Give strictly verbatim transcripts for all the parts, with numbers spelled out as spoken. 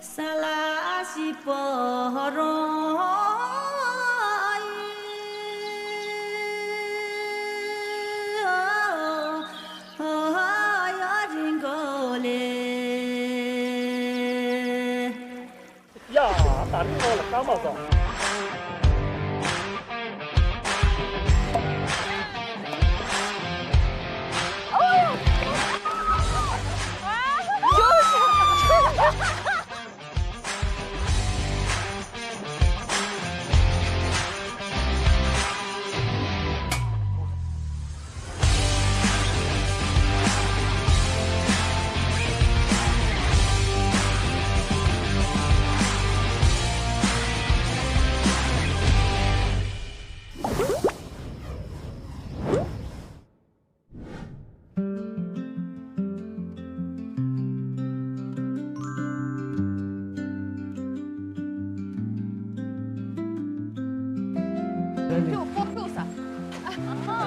ས་ལ་ཞིག་པོ་རོ་ཡ་རིང་གོ་ལེ། ཡ། ད་རིང་ནང་ལ་སྐར་མ་བཟང་།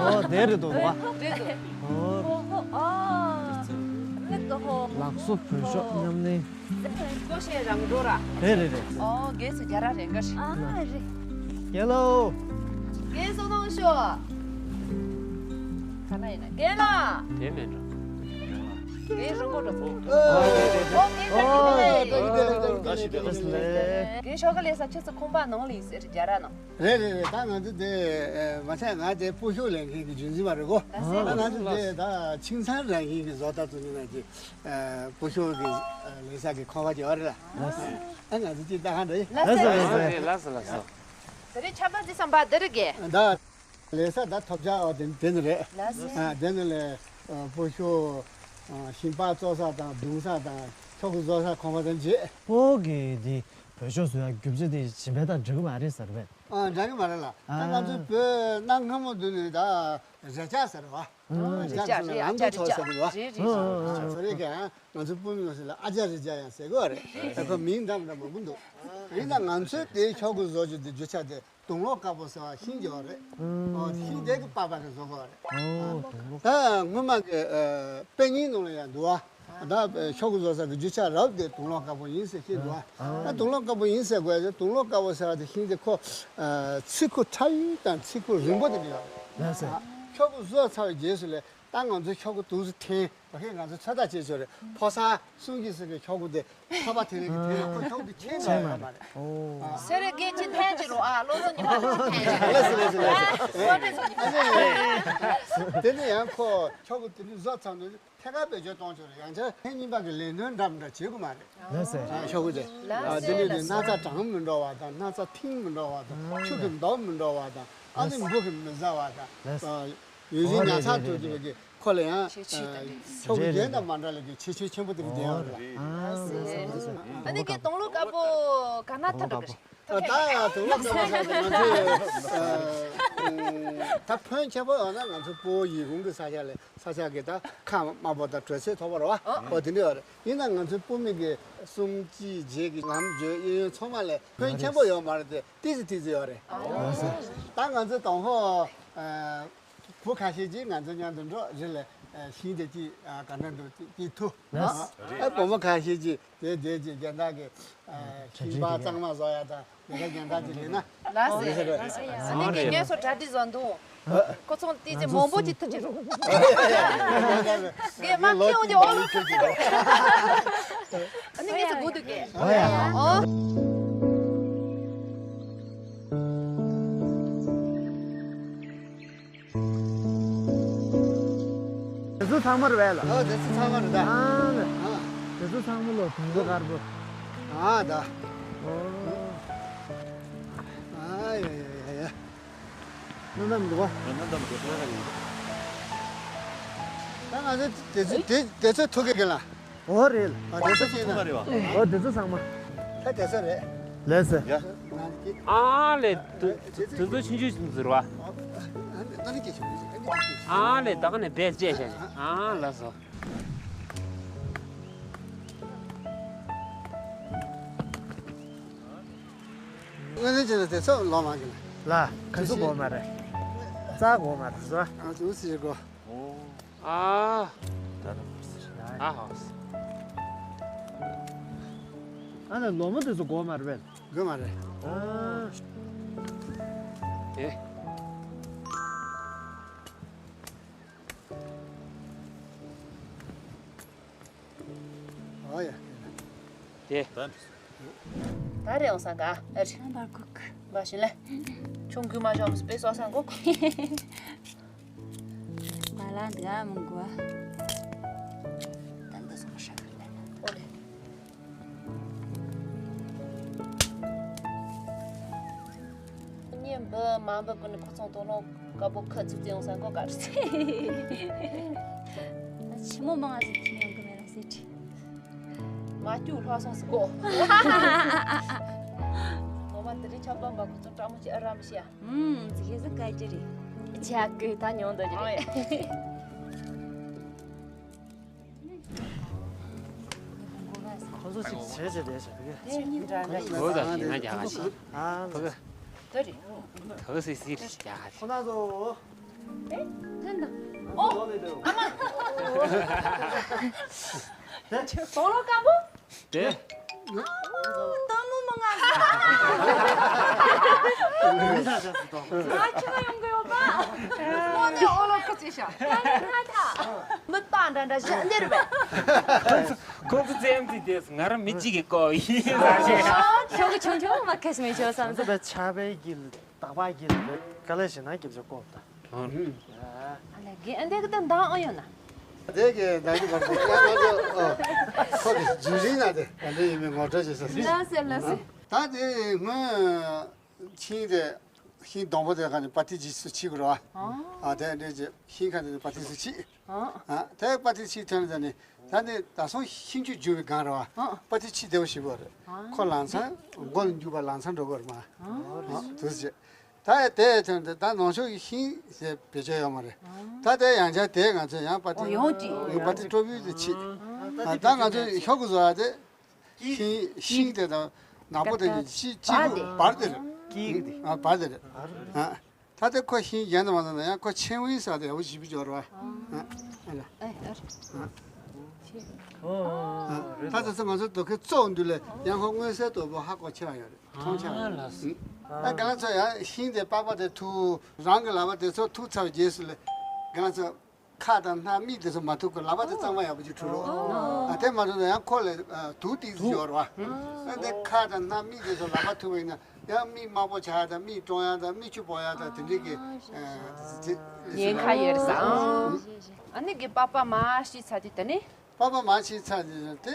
ཨོ་དེ་རེད་འདུག་བ། རེད་འདུག་ཨོ། ཨོ་ཨོ། ཨ་ནི་ཀ་ཧོ། ལགས་སོ། བོད་ཤོག་མཉམ་ལེན། ཀོ་ཤེ་རང་འགྲོ་ར། རེད་རེད་རེད། ཨོ་རྒས་སུ་རྒྱ་ར་རེད་འགར། ཨ་རེད། རྒན་ལོ། རྒན་བསོད་ནམས་ཤོག་ག་ན་ཡིན་ན་རྒན་ལགས། དེ་མེད་འགྲོ། རྒན་རིན་པོ་འགྲོ། ཨོ་རྒན་ལགས་རྒན་ཤོག་ག་ལས་ས་ཁྱེད་ཚོ་ཁང་པ་ནང་ལ་ཡིན་ཟེར་རྒྱ་ར་ནང་། རེད་རེད་རེད། ད་ང་ཚོ་དེ་མ་ཚད་ང་དེ་སྤོ་ཤོག་ལེན་མཁན་གྱི་རྒྱུན་འཛིན་པ་རེད་གོ། ད་ང་ཚོ་དེ་ད་ཆིང་ཚང་རང་བཞིན་གྱི་བཟོ་ལྟ་ཚོ་ནི་ང་ཚོ་སྤོ་ཤོག་གི་ལེ་ས་གི་ཁང་པ་ཅིག་ཡོད་རེད་ལ། ཨ་ང་ཚོ་ཅིག་ལྟ་ག་འགྲོ་ཡི། ལགས་སོ་ལགས་སོ། ལགས་སོ་ལགས་སོ། དེ་རིང་ཆབ་གྲང་རྩེ་ཟམ་པ་འདི་རེད་གས། ད་ལེ་ས་ད་ཐོབ་ཆ་ཨ་དེ་དེ་ནི་རེད། ལགས་སོ། ཨ་དེ་ནི་ལས་སྤོ་ཤོག་ཞིང་པ་བཙོ་ས་དང་བརྡུང་ས་དང་ཤོག་གུ་བཟོ་ས་ཁང་པ་དང་བརྗེས། སྤོ་གི་དེ་བོད་ཤོག་བཟོ་ཡ་རྒྱུ་ཆ་དེ་གཞན་པའི་དང་འདྲ་གི་མ་རེད་ཟེར་བས། ཨ་འདྲ་གི་མ་རེད་ལ། ད་ང་ཚོའི་བོད་གནའ་སྔ་མོ་དུས་ནས་ད་རེ་ལྕག་ཟེར་བ། རེ་ལྕག་ཟེར་ལམ་དུ་ཐོག་ཟེར་གི་བ། རེད་རེད་རེད། ཨ་ཚོ་རེད་ཀྱང་ང་ཚོའི་སྤོ་མི་ཡོང་ཟེར་ལ་ཨ་ཅག་རེ་ལྕག་ཡང་ཟེར་གི་བ་རེད། ད་ཁོ་མིང་འདྲ་མི་འདྲ་མང་པོ་འདུག་ཡིན་ད་ང་ཚོའི་དེའི་ཤོག་གུ་བཟོ་རྒྱུ་དེ་རྒྱུ་ཆ་དེ་དུང་ལོག་དཀར་པོ་ཟེར་བ་ཤིང་རྒྱག་རེད། ཨོ་ཤིང་དེ་གི་པགས་པ་གི་བཟོ་གི་བ་རེད། ཨོ་དུང་ལོག་ད་སྔོན་མ་གི་དཔེ་རྙིང་ནང་ལ་ཡང་འདུག་བ། ད་ཤོག་གུ་བཟོ་ས་གི་རྒྱུ་ཆ་རབ་དེ་དུང་ལོག་དཀར་པོ་ཡིན་ཟེར་བཤད་འདུག་བ། ད་དུང་ལོག་དཀར་པོ་ཡིན་ཟེར་དགོས་ཡ་དུང་ལོག་དཀར་པོ་ཟེར་བ་དེ་ཤིང་དེ་ཁོ་ཚི་ཁུ་ཕྲ་ཡུལ་དང་ཚི་ཁུ་རིང་པོ་དེ་འདྲ་ཡོད་རེད། ཤོག་གུ་བཟོ་ཚར་བའི་རྗེས་སུ་ལས་ད་ང་ཚོའི་ཤོག་གུ་དུང་སུ་འཐེན་བ་ཁས་ང་ཚོ་ཚོད་ལྟ་བྱེད་ཆོག་རེད། ཕོ་གསར་གསུང་གི་ཟེར་བའི་ཤོག་གུ་དེ་ཕོ་པ་དེ་རིང་གི་དེ་ལ་ཁོ་ཤོག་གུ་ཁྱེད་ནས་ཡོད་མ་རེད། སེ་རེ་སྐད་ཅིག་འཐེན་ཅིག་རོ་ཨ་བློ་བཟང་ཉི་མ་ལོ་འཐེན་ལགས་སོ་ལགས་སོ་ལགས་སོ། དེ་ནས་ཡང་ཁོ་ཤོག་གུ་དེ་འདྲ་བཟོ་ཚར་ནས། ཐད་ཀར་བེད་སྤྱོད་གཏོང་ཆོག་རེད། ཡང་བསྐྱར་ཐེངས་གཉིས་པ་གི་ལས་སྣོན་འདྲ་མི་འདྲ་བྱེད་དགོས་མ་རེད། ལགས་སོ། ཨ་ཤོག་གུ་དེ། ལགས་སོ། ཨ་དེ་ནས་ནི་ལགས་སོ། སྣག་ཚ་གྲང་མི་འགྲོ་བ་དང་སྣག་ཚ་ཐིང་མི་འགྲོ་བ་དང་ཆུ་གི་མདོག་མི་འགྲོ་བ་དང་ཨ་ནི་འབུ་གི་མི་ཟ་བ་དང་། ལགས་སོ། ཨ་ཡོད་ཚད་ཉར་ཚགས་ཐུབ་ཀྱི་བའི་གི་ཁོ་ལ་ཡང་ཤོག་གུ་གཞན་དང་མ་འདྲ་ལ་གི་ཁྱད་ཆོས་ཆེན་པོ་དེ་གི་ལྡན་ཡོད་རེད། ལགས་སོ། ཨ་ནི་གི་དུང་ལོག་དཀར་པོ་ག་ན་ཐོན་འགྲོ་གི་རེད། ད་ཡང་དུང་ལོག་དཀར་པོ་ཟེར་ང་ཚོས་ད་ཕོན་ཆེན་པོ་ཡོད་ན་ང་ཚོ་སྤོ་བོ་ཡིད་འོང་གི་ས་ཆ་ལས་ས་ཆ་གི་ད་ཁ་དམའ་པོ་དང་དྲོད་ཚད་མཐོ་པོ་རེད་བ། ཨོ་དེ་འདྲ་ཡོད་རེད། ཡིན་ན་ང་ཚོའི་སྤོ་མི་གི་གསུམ་གཅིག་བརྒྱད་ཀྱི་ལམ་བརྗོད་གཡས་གཡོན་ཚང་མ་ལས་ཕོན་ཆེན་པོ་ཡོད་མ་རེད་དེ་ཏིག་ཙི་ཏིག་ཙི་ཡོད་རེད། ད་ང་ཚོ་དང་ཧོ། བུ་ཁ་ཤས་ཀྱིས་ང་ཚོ་མཉམ་དུ་འགྲོ་རེད་ལ། ཤིང་དེ་ཅིག་ག་འདྲ་འདུག་ཅིག་ཐུ། ཨ་བུ་མོ་ཁ་ཤས་ཀྱིས་དེ་དེ་ཅིག་རྒན་བདག་གི་ཤིང་པ་གཙང་མ་བཟོ་ཡ་དང་དེ་ག་རྒན་བདག་ཅིག་ལས་ན། ལགས་སེ། ཨ་ནི་ངས་ངས་སོ་གྲ་སྒྲིག་བཟོ་འདུག་ཁོ་ཚོ་ཏི་ཅི་མང་པོ་ཅིག་ཐུག་ཅི་རུ། ངས་མ་ཁེའུ་ཅི་འོ་ལོ་ཁེའུ་ཅི་རུ། ཨ་ནི་ངས་སོ་གུ་དུ་གེ། ཨོ། དེ་ཚོ་ཚང་མ་རེད་བས་ལ། ཨ་དེ་ཚོ་ཚང་མ་རེད་ད། ཨ་ལ། ཨ། དེ་ཚོ་ཚང་མ་ལོ་དུང་ལོག་དཀར་པོ། ཨ་ད། ཨོ། ཨ་ཡ་ཡ་ཡ་ཡ། ནམ་ནམ་འདུག་བ། ནམ་ནམ་འདུག་ད་ང་ཚོ་དེ་ཚོ་དེ་དེ་ཚོ་ཐུག་གི་གི་ལ། ཨོ་རེད། ཨ་དེ་ཚོ་ཤེས་ན། ཨོ་དེ་ཚོ་ཚང་མ། ད་དེ་ཚོ་རེད། ལགས་སེ། ཡ། ཨ་ལས་དུ་དུ་དུ་ཆུང་ཆུང་ཟེར་བ། ཨ་ལས་ད་ག་ནས་བས་བཅད་བྱས་ཨ་ལགས་སོ། དངོས་གནས་བྱས་ན་དེ་ཚོ་ལོ་མང་གི་ལ། ལ་ག་ཚོད་དགོས་མ་རེད། རྩ་དགོས་མ་རེད་བཟོ། ཨ་ཚོ་ཟེར་གོ། ཨ། ཨ་ཧོ། ཨ་ནི་ལོ་མ་དེ་ཚོ་དགོས་མ་རེད་པས། དགོས་མ་རེད། ཨ། དེ། ཨོ་ཡ། དེ། ད་རེད་འོང་ས་ག་ཨ་རེད། ད་གུག་བ་ཞིན་ལེ། ཆུང་གུ་མ་ཞོམ་སྤེ་སོ་ས་གོ། མ་ལ་འདི་ག་མང་གོ། ད་འདི་སོང་ཤ་ག་ལེ། ཨོ་ལེ། ཉིན་འབུ་མ་འབུ་ཀུན་ཁོ་ཚོང་དོ་ལོ་ཀ་པོ་ཁ་ཚུ་ཙེ་ཡོང་ས་གོ་ག་རེད། ཆི་མོ་མང་ཟིག་ཁྱིམ་ཡོང་གི་མེད་ལ་སེ་ཁྲི། མ་ཅུ་ལྷ་སོང་སི་གོ། ངོ་མ་དེ་རིང་ཆབ་འབམ་པ་ཁོ་ཚོ་སྤྲང་མོ་ཅི་ཨ་རམ་ཤི་ཡ། ཨུམ་ཙི་ཁེ་ཟི་ཀ་ཅི་རེད། ཆ་ཀི་ད་ཉོང་དོ་ཅི་རེད། ཁོ་ཚོ་ཅིག་བྱས་བྱས་བསྡད་ཤག་བུ་ག་བུ་ག་ཡིན་ན་རྒྱ་ག་ཞིག་ཨ་བུ་ག་དེ་རེད། དེ་སི་སི་རེད་རྒྱ་ག་ཁོ་ན་ཚོ། ཨེ། ཐོན་དང་། ཨོ། ཨ་མ། དོ་ལོ་སྐམ་པོ། དེ། ཨ། དོ་མོ་མོ་ང་། ང་ཁྱོད་ཡོང་གི་ཡོད་པ། ཨོ་ནི་ཨོ་ལོ་ཁ་ཅི་ཤ། ང་ནི་ཁ་ཐ། མི་ཏང་འདྲ་འདྲ་བཞག་འདིར་བས། ཁོང་ཚོ་ཙེམ་ཙི་དེས་ང་རང་མི་གཅིག་གིས་བསྐོ་ཡིན་ཟེར་བྱས། ཤོག་གི་ཆུང་ཆུང་མ་ཁེས་མི་ཆོག་བསམ་ཚེ། ཆ་པའི་གིལ་དག་པ་གིལ་དཀའ་ལས་ཞིག་ན་སྐྱིབས་ཆ་བསྐོ་ད། ཨ་ལས་གི་ཨ་འདི་གི་ད་འདང་ཨ་ཡོད་ན། དེ་གི་ད་གི་བར་དུ་ཡང་ང་ཚོ་ཁོ་གི་རྒྱུན་རིང་ན་དེ་ག་འདྲ་ཡིན་མིན་ངོ་སྤྲོད་བྱེད་ས་ཟིན། ལགས་སེ་ལགས་སེ། ད་དེ་སྔོན་ཤིང་དེ་ཤིང་སྡོང་པོ་དེ་ག་ནས་པ་ཏི་ཇི་སུ་ཆི་གི་རོ། ཨ་དེ་འདྲ་ཅི་ཤིང་ཁ་དེ་པ་ཏི་སུ་ཆི། ཨ་དེ་པ་ཏི་ཆི་ཐོན་ནས་ད་ནི་ད་སོང་ཤིང་ཆུ་རྒྱུ་བའི་སྒང་རོ། པ་ཏི་ཆི་དེ་བ་ཞིག་བར་ཁོ་ལང་ཚང་མགོ་ལ་འཇུག་པ་ལང་ཚང་འགྲོ་གི་རེད་མ། དུ་ཟེར། ད་དེ་ཐོན་ཏེ་ད་ནང་ཆོས་ཀྱི་ཤིང་ཟེར་བེད་སྤྱོད་ཡོད་མ་རེད། ད་དེ་ཡང་ཆ་དེ་ང་ཚོས་ཡང་པ་ཏི་ཨོ་ཡོང་ཅི། པ་ཏི་ཀྲོ་བུའི་དེ་ཆི། ད་ང་ཚོས་ཤོག་གུ་བཟོ་ཡ་དེ་ཤིང་ཤིང་དེ་དང་ནག་པོ་དེ་གཉིས་ཆི་ཆི་གུ་བར་དེ་རེད། ཀིག་དེ། ཨ་བར་དེ་རེད། ཨ་ད་དེ་ཁོ་ཤིང་གཞན་དུ་མ་བཟོ་ན་ཡང་ཁོ་ཆེན་བུའི་ས་དེ་ཡག་པོ་ཞིབ་པོ་འབྱོར་བ། ཨ་ཨ་ལ། ཨ་ཨ་ཨ་ད་དེ་ཚོ་ང་ཚོ་དོ་ཁའི་གཙོ་བོ་འདུལ་ལས་ཡང་ཁོ་མངོན་གསལ་དོད་པོ་ཧ་གོ་ཆེ་བ་ཡོད་རེད། མཐོང་ཆ་ཨ་ལགས་སོ། ཨ་གང་ཚོ་ཡང་ཤིང་དེ་པགས་པ་དེ་ཐུག་རང་གི་ལག་པ་དེ་ཚོ་ཐུག་ཚར་རྗེས་སུ་ལས་གང་ཚོ་ཁ་དང་སྣ་མིག་དེ་ཚོ་མ་ཐུག་གི་ལག་པ་དེ་གཙང་མ་ཡག་པོ་ཅིག་འཁྲུ་རོགས། ཨ་དེ་མ་ཐུག་ན་ཡང་ཁོ་ལ་དུག་ཏིག་ཙམ་ཡོད་རེད་བ། ཨ་དེ་ཁ་དང་སྣ་མིག་དེ་ཚོ་ལག་པ་ཐུག་པ་ཡིན་ན་ཡང་མིག་དམར་པོ་ཆགས་ཡ་དང་མིག་ཀྲོང་ཡ་དང་མིག་ཆུ་སྤོ་ཡ་དང་དེ་འདྲའི་གི་ཉེན་ཁ་ཡོད་རེད་ས། ཨ་ནི་གི་པགས་པ་མར་ཕྱིས་ཚར་དུས་ད་ནི། པགས་པ་མར་ཕྱིས་ཚར་དུས་དེ་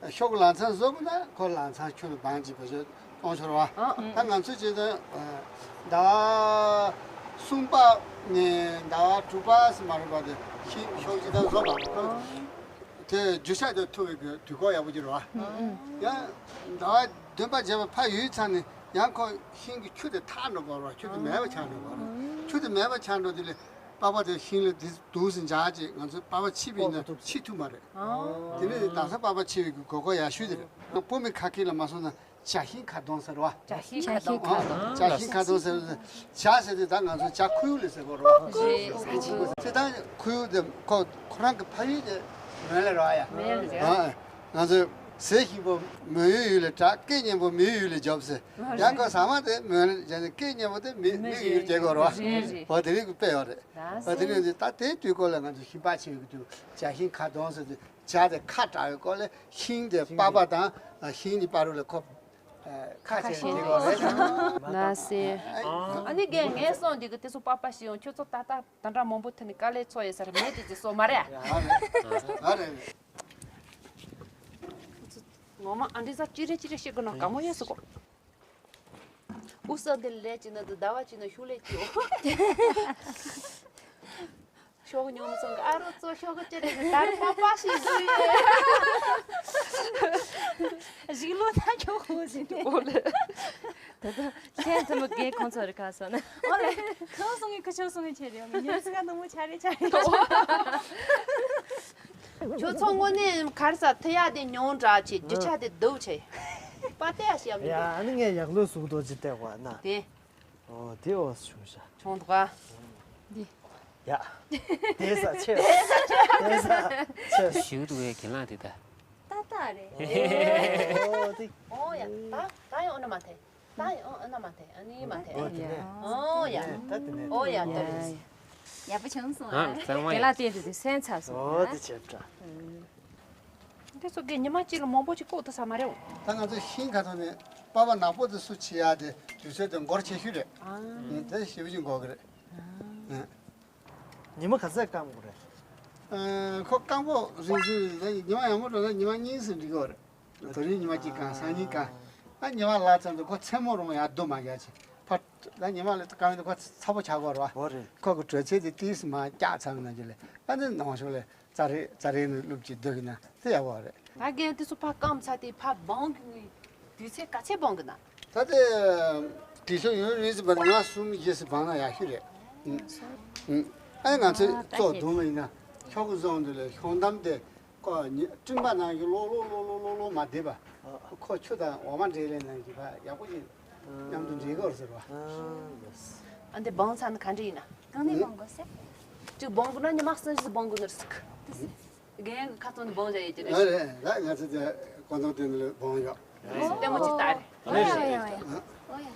ཤོག་གུ་ལང་ཚང་བཟོ་དགོས་ན་ཁོ་ལང་ཚང་ཁྱོན་ནས་བང་ཅིག་བེད་སྤྱོད་གཏོང་ཆོག་རེད་བ། ཨ་ད་ང་ཚོ་བྱས་ཙང་ཟླ་བ་གསུམ་པ་ནས་ཟླ་བ་དྲུག་པ་ཙམ་མ་རེད་པ་དེ་ཤི་ཤོག་ཅིག་ད་བཟོ་དང་དེ་རྒྱུ་ཆ་དེ་ཐུབ་པའི་དུས་སྐོར་ཡག་པོ་ཅིག་རེད་བ། ཡང་ཟླ་བ་བདུན་པ་བརྒྱད་པ་ཕར་ཡོལ་ཚར་ནས་ཡང་ཁོ་ཤིང་གི་ཆུ་དེ་ཐར་འགྲོ་དགོས་རེད་བ། ཆུ་དེ་མེད་པ་ཆགས་འགྲོ་དགོས་རེད། ཆུ་དེ་མེད་པ་ཆགས་འགྲོ་དུས་ལས། པགས་པ་དེ་ཤིང་ལ་དེ་དུག་ཟིན་འཇགས་ཅིག་ང་ཚོ་པགས་པ་ཕྱིས་པ་ཡིན་ན་ཕྱིས་ཐུབ་མ་རེད། དེ་ནས་དེང་སང་པགས་པ་ཕྱིས་པའི་གི་གོ་སྐབས་ཡག་ཤོས་དེ་རེད། སྤོ་མི་ཁ་སྐད་ལ་མ་སོང་ན་ཇ་ཤིང་ཁ་གདོང་ཟེར་བ། ཇ་ཤིང་ཁ་གདོང་། ཇ་ཤིང་ཁ་གདོང་ཟེར་བ། ཇ་ཟེར་དུས་ད་ང་ཚོ་ཇ་ཁུ་ཡུག་ལ་ཟེར་གོ་རེད་བ། དེ་ད་ཁུ་ཡུག་དེ་ཁོ་ཁོ་རང་གི་ཕ་ཡུལ་དེ་མོན་ལ་རེད་བ་ཡ། མོན་ལ་རེད། ང་ཚོས་ཟས་ཞིམ་པོ་མོན་ཡུལ་ལ་གྲགས། སྐད་སྙན་པོ་མི་ཡུལ་ལ་རྒྱོབ་ཟེར། ཡང་ཁོ་ཟ་མ་དེ་མོན་ལ་རྒྱ་ནི་སྐད་སྙན་པོ་དེ་མི་མི་ཡུལ་རྒྱལ་གོ་རེད་བ། རེད་རེད། འོ་དེ་རིང་གི་དཔེ་ཡོད་རེད། ད་དེ་རིང་འདི་ད་དེའི་དུས་སྐོར་ལ་ང་ཚོ་ཤིང་པགས་ཕྱིས་པའི་དུས་ཇ་ཤིང་ཁ་གདོང་ཟེར་དུས་ཇ་དེ་ཁ་བྲལ་བའི་སྐོར་ལས་ཤིང་དེ་པགས་པ་དང་ཤིང་གི་བར་ལ་ཁོ་ཁ་ཕྱེ་ནས་བསྡད་གོ་རེད། ལགས་སེ། ཨ་ནི་རྒན་ངས་སོང་འདི་གི་དེ་ཚོ་པགས་པ་ཞིག་ཡོང་ཁྱོད་ཚོ་ད་ལྟ་ད་འདྲ་མང་པོ་ཐོན་ནས་དཀའ་ལས་ཚོ་ཡོད་ས་རེད་མེད་དེ་ཚོ་སོ་མ་རེད། ཨ་རེད། ངོ་མ་ཨ་འདྲི་ས་ཅི་རེད་ཅི་རེད་ཤེས་དགོས་ན་དགའ་མོ་ཡོད་སོ་གོ། ཨུ་ས་འདི་ལས་ཅི་ན་འདི་ཟླ་བ་ཅི་ན་ཤུ་ལས་ཅི་ཡོད། ཤོག་ཉོ་མི་སོང་གི་ཨ་རོ་ཙོ་ཤོག་གི་ཅི་རེད་ད་རེད་པ་པ་ཞིག་བཟོས་ཡོད། རིག་ལོ་ད་ཁྱོད་ཧུ་ཟིན་ནས། ད་ལྟ་ཁྱེད་ཚོ་མི་རྒན་ཁོང་ཚོ་རེ་ཁ་སོང་ན། ཨོ་ལེ། ཁོང་སོང་ངས་ཁུ་ཆོ་སོང་ངས་ཁྱེད་རེ་ཡོང་ངས་ཉོ་ཚིག་ནང་མོ་ཆ་རེ་ཆ་རེ། ཁྱོད་ཚོ་དངོས་གནས་གར་ས་ཐི་ཡ་དེ་ཉུང་དྲགས་ཆེ་རྒྱུ་ཆ་དེ་སྡུག་ཆེ། པ་ཏེ་ཡ་ཤི་ཡ་མི་ཡ་འདུག་ཨ་ནི་ངས་ཡག་ལོས་ཟུག་རྡོ་ཅི་བལྟས་བ་ན། དེ། ཨོ་དེ་འོ་བྱུང་ཤག་བྱུང་འདུག་ཨ། འདི། ཡ། དེ་ས་ཆེ། དེ་ས་ཆེ། ཞིག་འདུག་བའི་གྱེན་ལངས་དེ་ད། ཏག་ཏག་ ཨོ་དེ། ཨོ་ཡ། ད་ད་ཡང་ཨོ་ན་མ་ཐེ། ད་ཡང་ཨོ་ན་མ་ཐེ། ཨ་ནི་མ་ཐེ། ཨོ་དེ་ནས། ཨོ་ཡ། ད་དེ་ནས། ཨོ་ཡ། ད་རེད། ཡག་པོ་བྱུང་སོང་ཨ། ཨ་གཙང་མ་དེ་ཡ། ལ་བལྟས་དུས་དེ་སེམས་ཚ་སོང་ཨོ་ཨ། དེ་བྱས་པ་འདྲ། འདི་ཚོ་གི་ཉི་མ་གཅིག་ལ་མང་པོ་ཅིག་བཀོག་ཐུབ་ས་མ་རེད། ད་ང་ཚོ་ཤིང་ཁ་ཐོག་ནས་པགས་པ་ནག་པོ་དེ་སུ་ཕྱི་ཡག་དེ་དུས་ཚོད་དེ་འགོར་ཆེ་ཤོས་རེད། ཨ། ཨ་དེ་ཞེ་པོ་ཅིག་འགོར་གི་རེད། ཨ། ཨ། ཉི་མ་ག་ཚད་སྐམ་དགོས་རེད། ཨ། ཁོ་སྐམ་པོ་རིང་སུ་རེད། ཉི་མ་ཡང་མོ་འགྲོ་ན་ཉི་མ་གཉིས་སུ་འགྲིག་གི་རེད། དེ་རིང་ཉི་མ་གཅིག་གང་སང་ཉིན་གང་། ཨ་ཉི་མ་ལ་ཙམ་དུ་ཁོ་མཚན་མོ་རུ་མ་ཡར་བསྡུ་མ་རྒྱག་ཅིག་ཕར་ད་ཉི་མ་ལ་སྐམ་དུ་ཁོ་ཚ་པོ་ཆགས་དགོས་རེད་བ། འོ་རེད། ཁོ་གི་དྲོད་ཚད་དེ་ཏིས་མ་བཀྱག་ཚར་ན་ཅི་ལས་ཨ་ནི་ནང་ཤོག་ལས། རྩ་རེ་རྩ་རེ་ནས་བླུགས་ཀྱི་སྡོད་ཀྱི་ན་དེ་ཡག་པོ་རེད། ད་རྒན་དེ་ཚོ་ཕར་སྐམ་ཚར་དེ་ཕར་སྦང་གི་དུས་ཚོད་ག་ཚད་སྦང་གི་ན། ད་དེ་དེ་ཚོ་ཡུན་རིང་སུ་བར་ལྔ་གསུམ་རྗེས་སུ་སྦང་ན་ཡག་ཤོས་རེད། ཨུ་ཨུ། ཨ་ང་ཚོས་ཨ་ད་བཙོག་ཁྱེད་བརྡུང་བ་ཡིན་ན་ཁྱོ་གི་བཟོ་འདི་ལས་ཤོང་འདམ་དེ་ཁོ་ཉི་སྤྲིན་པ་ནང་གི་ལོག་ལོག་ལོག་ལོག་ལོག་མ་བསྡད་པ། ཁོ་ཆུ་དང་འོ་མ་འདྲེས་ལས་ནང་གི་ཕ་ཡག་པོ་ཅིག་མཉམ་དུ་འདྲེས་གོ་ཟེར་བ། ཨ་འདི་སྦང་ཚར་ན་ག་འདྲ་ཡིན་ན། གང་ནས་སྦང་དགོས་ཟེར། ཅིག་སྦང་དགོས་ན་ཉི་མ་གསུམ་བཞི་སྦང་དགོས་ནོ་ཟིག་རྒན་གྱི་ཁ་ཐོག་ནས་སྦང་བྱ་ཡོད་ཀྱི་རེད། ཨ་རེད་ད་ང་ཚོ་དེ་གོ་འདོང་དེ་ནས་སྦང་ཡོད། ལྟད་མོ་ཅིག་ལྟ་རེད། ཨོ་ཡ་ཨོ་ཡ་ཨོ་ཡ།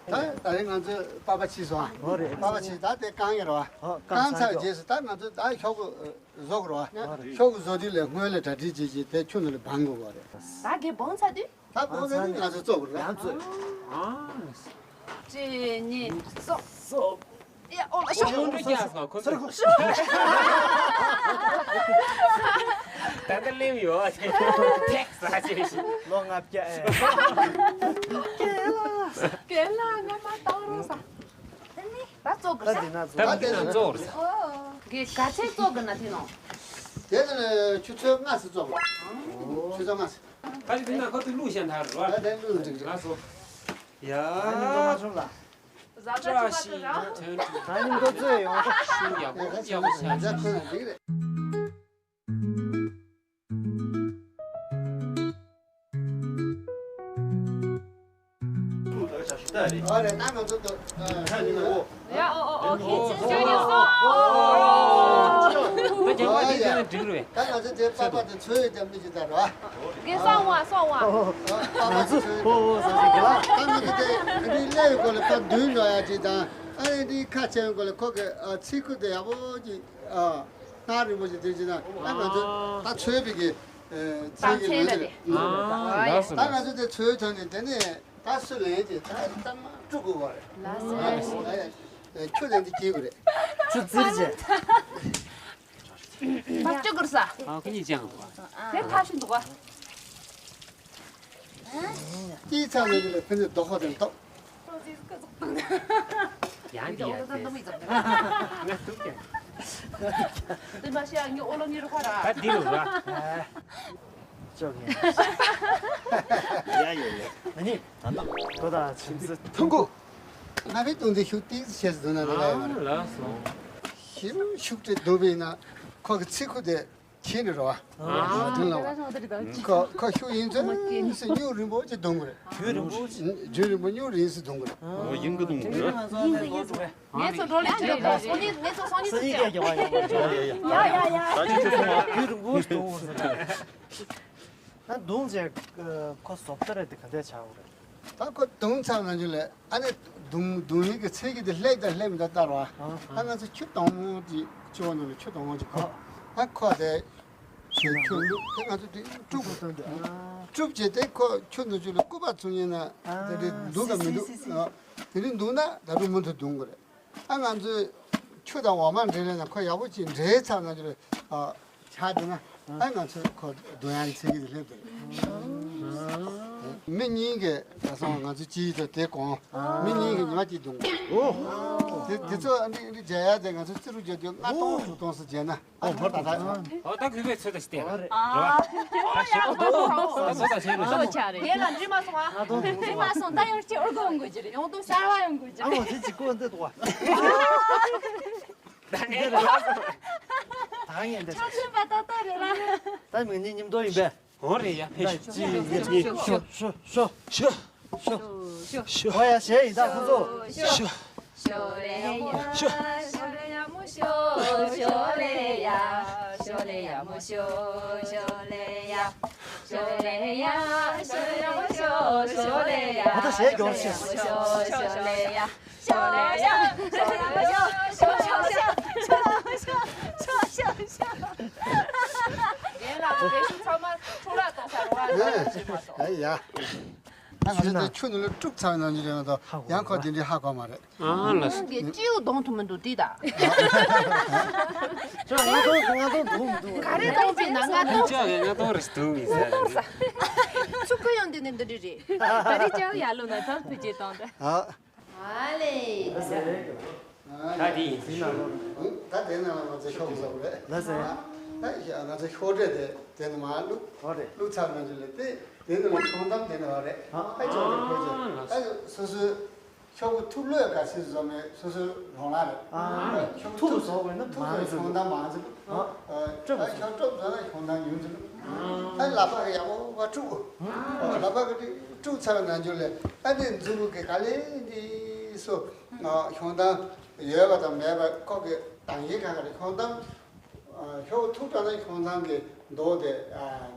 ད་ད་རེས་ང་ཚོ་པགས་པ་ཕྱིས་སོང་ཨ། ཨོ་རེད། པགས་པ་ཕྱིས་ད་དེ་བཀང་ཡོད་རེད་བ། ཨོ་བཀང་ཚར་རྗེས་སུ་ད་ང་ཚོ་ད་ཤོག་གུ་བཟོ་དགོས་རེད་བ། ཤོག་གུ་བཟོ་དུས་ལས་སྔོན་ལ་གྲ་སྒྲིག་བྱེད་ཀྱི་དེ་ཆུ་ནང་ལ་སྦང་དགོས་རེད། ད་རྒན་སྦང་ཚར་དུས། ད་སྒོ་ནས་ང་ཚོ་བཙོག་རེད། ཡང་བཙོག་གཅིག་གཉིས་གསུམ། ཡ་ཨོ་ལ་ཤོག་ཡོང་འགྲོ་རྒྱག་སོང་ཁོ་ཚོ། ད་ལྟ་སླེབས་ཡོད་ཨ། ཐེག་ས་ཆེ་ཞིག་ལོ་ལྔ་བརྒྱ་ཨེ། རྒན་ལགས་ང་མ་བཏང་རོགས་ས། ད་བཙོག་གི་ས། ད་འདི་ན་བཙོག་རེད་ས། གི་ག་ཚད་བཙོག་གི་ན་དེ་ནང་། དེ་ནི་ཆུ་ཚོད་ལྔ་ཙམ་བཙོག་ཆུ་ཚོད་ལྔ་ཙམ། ད་ཅི་དེ་ན་ཁོ་ཚོས་བླུགས་བཞག་ད་རེད་བ། ད་དེ་བླུགས་འགྲིག་རེད། ལགས་སོ། ཡ། ད་ནི་མ་བྱུང་ལ། བཀྲ་ཤིས་ཡིན་ཐོན་ད་ནི་མགོ་ཚོས་ཡོང་། ཤིང་ཡག་པོ་ཡག་པོ་ཆགས། ད་ཁོ་ན་འགྲིག་རེད། ཨ་རེད་ད་ང་ཚོ་ད་ཨ་ཡ་ཨོ་ཨོ་ཨོ་ཁྱེད་ཅི་ཞུ་ཡིན་སོ། ད་རྒྱག་པ་འདི་དེ་ནས་འགྲིག་རེད། ད་ང་ཚོ་དེ་པགས་པ་དེ་ཚོས་ཡོད་དམ་མི་ཅི་ད་ར། གེ་སོང་བ་སོང་བ། པགས་པ་དེ་ཚོས་ཡོད་དམ། ད་ང་ཚོ་དེ་འདི་ཀླད་ཡོད་སྐོར་ལ་ཁ་མདུན་འགྲོ་ཡ་ཅིག་དང་ཨ་རེ་འདི་ཁ་ཆེ་ཡོད་སྐོར་ལ་ཁོ་གི་ཚིག་ཁུ་དེ་ཡག་པོ་ཅིག་ཨ་སྣ་རིང་པོ་ཅིག་དེ་ཅིག་ན་ད་ང་ཚོ་ད་ཚོས་པའི་གི་ཚིག་གི་ལན་དེ་རེད། ད་ང་ཚོ་དེ་ཚོས་ཐོན་ནས་དེ་ནས། ད་སུ་ལན་གྱི་ད་གཙང་མ་བཀྲུ་དགོས་པ་རེད། ལགས་སོ། ད་ཡ་ཁྱོད་ལན་འདི་སྐྱེལ་དགོས་རེད། ཆུ་ཙིར་བྱས། ད་བཀྲུ་དགོས་ས། ཨ་ཁོ་གཉིས་ཅང་འདུག་ཨ། དེ་ཐབས་ཤིག་འདུག་ཨ། སྐྱེས་ཚར་ནས་ལས་ཕན་ཚུན་རྡོ་ཁོག་དང་ལྟོགས། ཡང་འདི་ཡ་དེ། ང་ཐུག་ཀྱང་། དེ་མ་ཤེས་ཨ་ངའི་ཨོ་ལོ་ངའི་རུ་ཁ་ར། ད་འདི་རུ་ར། ཅོག་ཡིན། ཡ་ཡོ་ཡོ། ཨ་ནི། ད་ལྟ་ཁོ་ད་ཆིམ་ཟི་ཐུང་གུ། ང་བའི་སྟོང་དེ་ཤུགས་ཏིག་ཤེས་སུ་འདུག་ན་ལ་ཡོད་མ་རེད། ལགས་སོ། ཞིམ་ཤུགས་དྲེ་འདུག་པས་ན་ཁོ་གི་ཚིག་ཁུ་དེ་ཁྱེད་ནི་རོ་བ། ཨ་དུང་ལ་བ། ཁོ་ཁོ་ཤུགས་ཡིན་ཚོད་སུ་སྨྱུག་རིང་པོ་ཅིག་གདོང་གི་རེད། རྒྱུ་རིང་པོ་ཅིག་རྒྱུ་རིང་པོ་སྨྱུག་རིང་སུ་གདོང་གི་རེད། ཨོ་ཡིན་གི་གདོང་གི་རེད། ཡིན་ཟི་ཡིན་ཟི། ངས་ཚོ་འགྲོ་ལེ་ཅི་རེད་སོང་ཉིན་ངས་ཚོ་སོང་ཉིན་ཚོ་ཡ་ཡ་ཡ། ད་ཅི་ཁྱོད་སོང་བ། རྒྱུ་རིང་པོ་ཞིག་གདོང་གི་རེད། ད་བརྡུངས་རྗེས་ཁོ་བཟོ་ལྟ་རེད་དེ་ག་འདྲས་ཆགས་པ་རེད། ད་ཁོ་བརྡུངས་ཚར་ན་རྒྱུ་ལས་ཨ་ནི་བརྡུངས་བརྡུངས་ཡིན་གྱི་ཚད་ཀྱི་དེ་ལྷད་དང་ལྷད་མི་འདྲ་ལྟར་བ། ཨ་ང་ཚོ་ཆུ་དྭངས་མོ་ཅིག་ཆུ་བ་ནང་ལ་ཆུ་དྭངས་མོ་ཅིག་གོ། ཨ་ཁོ་དེ་ཆུ་ཆུ་བླུགས་དེ་ང་ཚོ་དེ་དཀྲུག་དཀྲུག་བྱས་ཏེ་ཁོ་ཆུ་ནང་ཆུ་ལ་སྐུད་པ་བཙུགས་ཉན་ན་དེ་འདྲའི་འདུག་ག་མི་འདུག་དེ་འདྲའི་འདུག་ན་ད་དུང་མུ་མཐུད་བརྡུངས་དགོས་རེད། ཨ་ང་ཚོས་ཆུ་དང་འོ་མ་འདྲེས་ལས་ན་ཁོ་ཡག་པོ་ཅིག་འདྲེས་ཚར་ན་ཅི་རེད། ཨ་ཆགས་འདུག་ན་ཨ་ང་ཚོས་ཁོ་བརྡུང་ཡག་གི་ཚིག་གི་སླེབས་འདུག་མི་གཉིས་ཀྱིས་ད་སོང་ང་ཚོ་གཅིག་དང་དེ་གོང་མི་གཉིས་ཀྱིས་ཉི་མ་གཅིག་བརྡུངས། དེ་དེ་ཚོ་ཨ་འདི་འདི་མཇལ་ཡག་དེ་ང་ཚོ་རྩིས་རུ་བརྒྱབ་དུས་ལྔ་སྟོང་དྲུག་སྟོང་སུ་མཇལ་ན། ཨོ་ཧོ་ད་ད། ཨོ་ད་གུས་པས་ཚོད་ད་ཞིག་བལྟས་ར། ཨ། ཨོ་ད་ཚོད་ད་བྱས་རོ། ཨོ་ཆ་རེད། ཡེ་ལ་འདྲི་མ་སོང་ཨ། ང་དང་འདྲི་མ་སོང་ད་ཡང་སྐྱེ་འོར་གོ་འོང་དགོས་ཀྱི་རེད། ཡང་དུ་ཤར་བ་ཡོང་དགོས་ཀྱི་རེད། ཨ་མོ་དེ་ཅི་གོ་འདི་འདུག་བ། ད་ངས་འདི། ཆ་ཚོད་པ་ཏག་ཏག་རེད་ར། ད་མི་གཉིས་མཉམ་དུ་ཡིན་པས། འོ་རེད་ཡ་ཕེབས་ཤོག་ཅི་ཡིན་ཅི་ཡིན་ཤོག་ཤོག་ཤོག་ཤོག་ཤོག་ཤོག་ཤོག་ཤོག་ཨོ་ཡ་ཞེས་ཡིན་ད་ཁོ་ཚོ་ཤོག་ཤོག་ལེ་ཡ་ཤོག་ཤོག་ལེ་ཡ་མོ་ཤོག་ཤོག་ལེ་ཡ་ཤོག་ལེ་ཡ། ཡ་མོ་ཤོ་ཤོ་ལེ་ཡ། ཤོ་ལེ་ཡ། ཤོ་ཡ་མོ་ཤོ་ཤོ་ལེ་ཡ། ཨ་ད་ཞེས་སྐྱོར་ཤེས། ཤོ་ཤོ་ལེ་ཡ། ཤོ་ཡ། ཤོ་ཡ་མོ་ཤོ་ཤོ་ལེ་ཡ། ཤོ་ཤོ་ཤོ་ཤོ་ཤོ་ཤོ། ཡན་ལག་རེ་ཞིག་ཚང་མ་འཕྲོ་བརླག་གཏོང་ས་རུ་བ་ལ་བྱེད་མ་གཏོགས། ཨ་ཡ། ང་ཚོ་ད་ཆུ་ནང་ལ་དཀྲུག་ཚར་བའི་ནང་ཆུ་རེད་མ་གཏོགས་ཡང་ཁོ་དེ་འདྲའི་ཧ་གོ་མ་རེད། ཨ་ལ། ཁྱོད་ཀྱིས་སྐྱིའུ་གདོང་ཐུག་མི་འདུག་དེ་ད། ཁྱོད་ང་གདོང་ང་གདོང་ཐུག་མི་འདུག་ག་རེ་གདོང་བྱས་ན་ང་གདོང་། ཁྱོད་ཀྱིས་ང་གདོང་རེ་ཐུག་མི་ཟེར། ང་གདོང་ས། ཆུ་ཁོལ་ཡང་འདི་ནས་འདི་འདྲ་རེད། ད་རེས་ཅའོ་ཡར་ལོ་ན་ཐབས་ཐུགས་རྗེ་གཏོང་དེ། ཨ། ཨ་ལེ། ད་དེ་ཡིན་ཟིན་ན་ལོ། ད་དེ་ན་ང་ཚོ་ཤོག་བཟོ་རེད། ལ་ཟེར། ད་ང་ཚོ་ཤོག་དྲེ་དེ་དེ་ནི་མ་བླུག་ཧོ་རེད། བླུག་ཚར་ན་ཅི་ལེ་དེ་དེ་ནི་མ་ཤོང་གཏམ་དེ་ནི་ཧོ་རེད། ཨ་ཅོ་དེ་ཁོ་ཅོ་ཨ་སོ་སོའི་ཤོག་གུ་ཐུག་ལོས་ག་སི་བཟོ་མེད་སོ་སོའི་རོང་ལ་རེད། ཨ་ཤོག་གུ་ཐུག་ཐུག་བཟོ་བས་ན་ཐུག་མ་ལོས་བཟོ་ཤོང་གཏམ་མ་ཟིན། ཨ་སྤྲོད་པ་ཨ་ཤོག་སྤྲོད་བཟོ་ན་ཤོང་གཏམ་ཉུང་ཟིན། ཨ་ལ་པ་གི་ཡག་པོ་བ་དཀྲུག་ལ་པ་གི་དཀྲུག་ཚར་ན་ཅི་ལེ་ཨ་དེ་མཛུ་གུ་གི་ག་ལེ་འདི་སོ། ཤོང་གཏམ་ཡོད་པ་དང་མེད་པ་ཁོ་གི་དང་ཡིན་གང་ག་རེ་ཤོང་གཏམ། ཤོག་ཐུག་དྲགས་ན་ཤོང་གཏམ་གི་མདོག་དེ་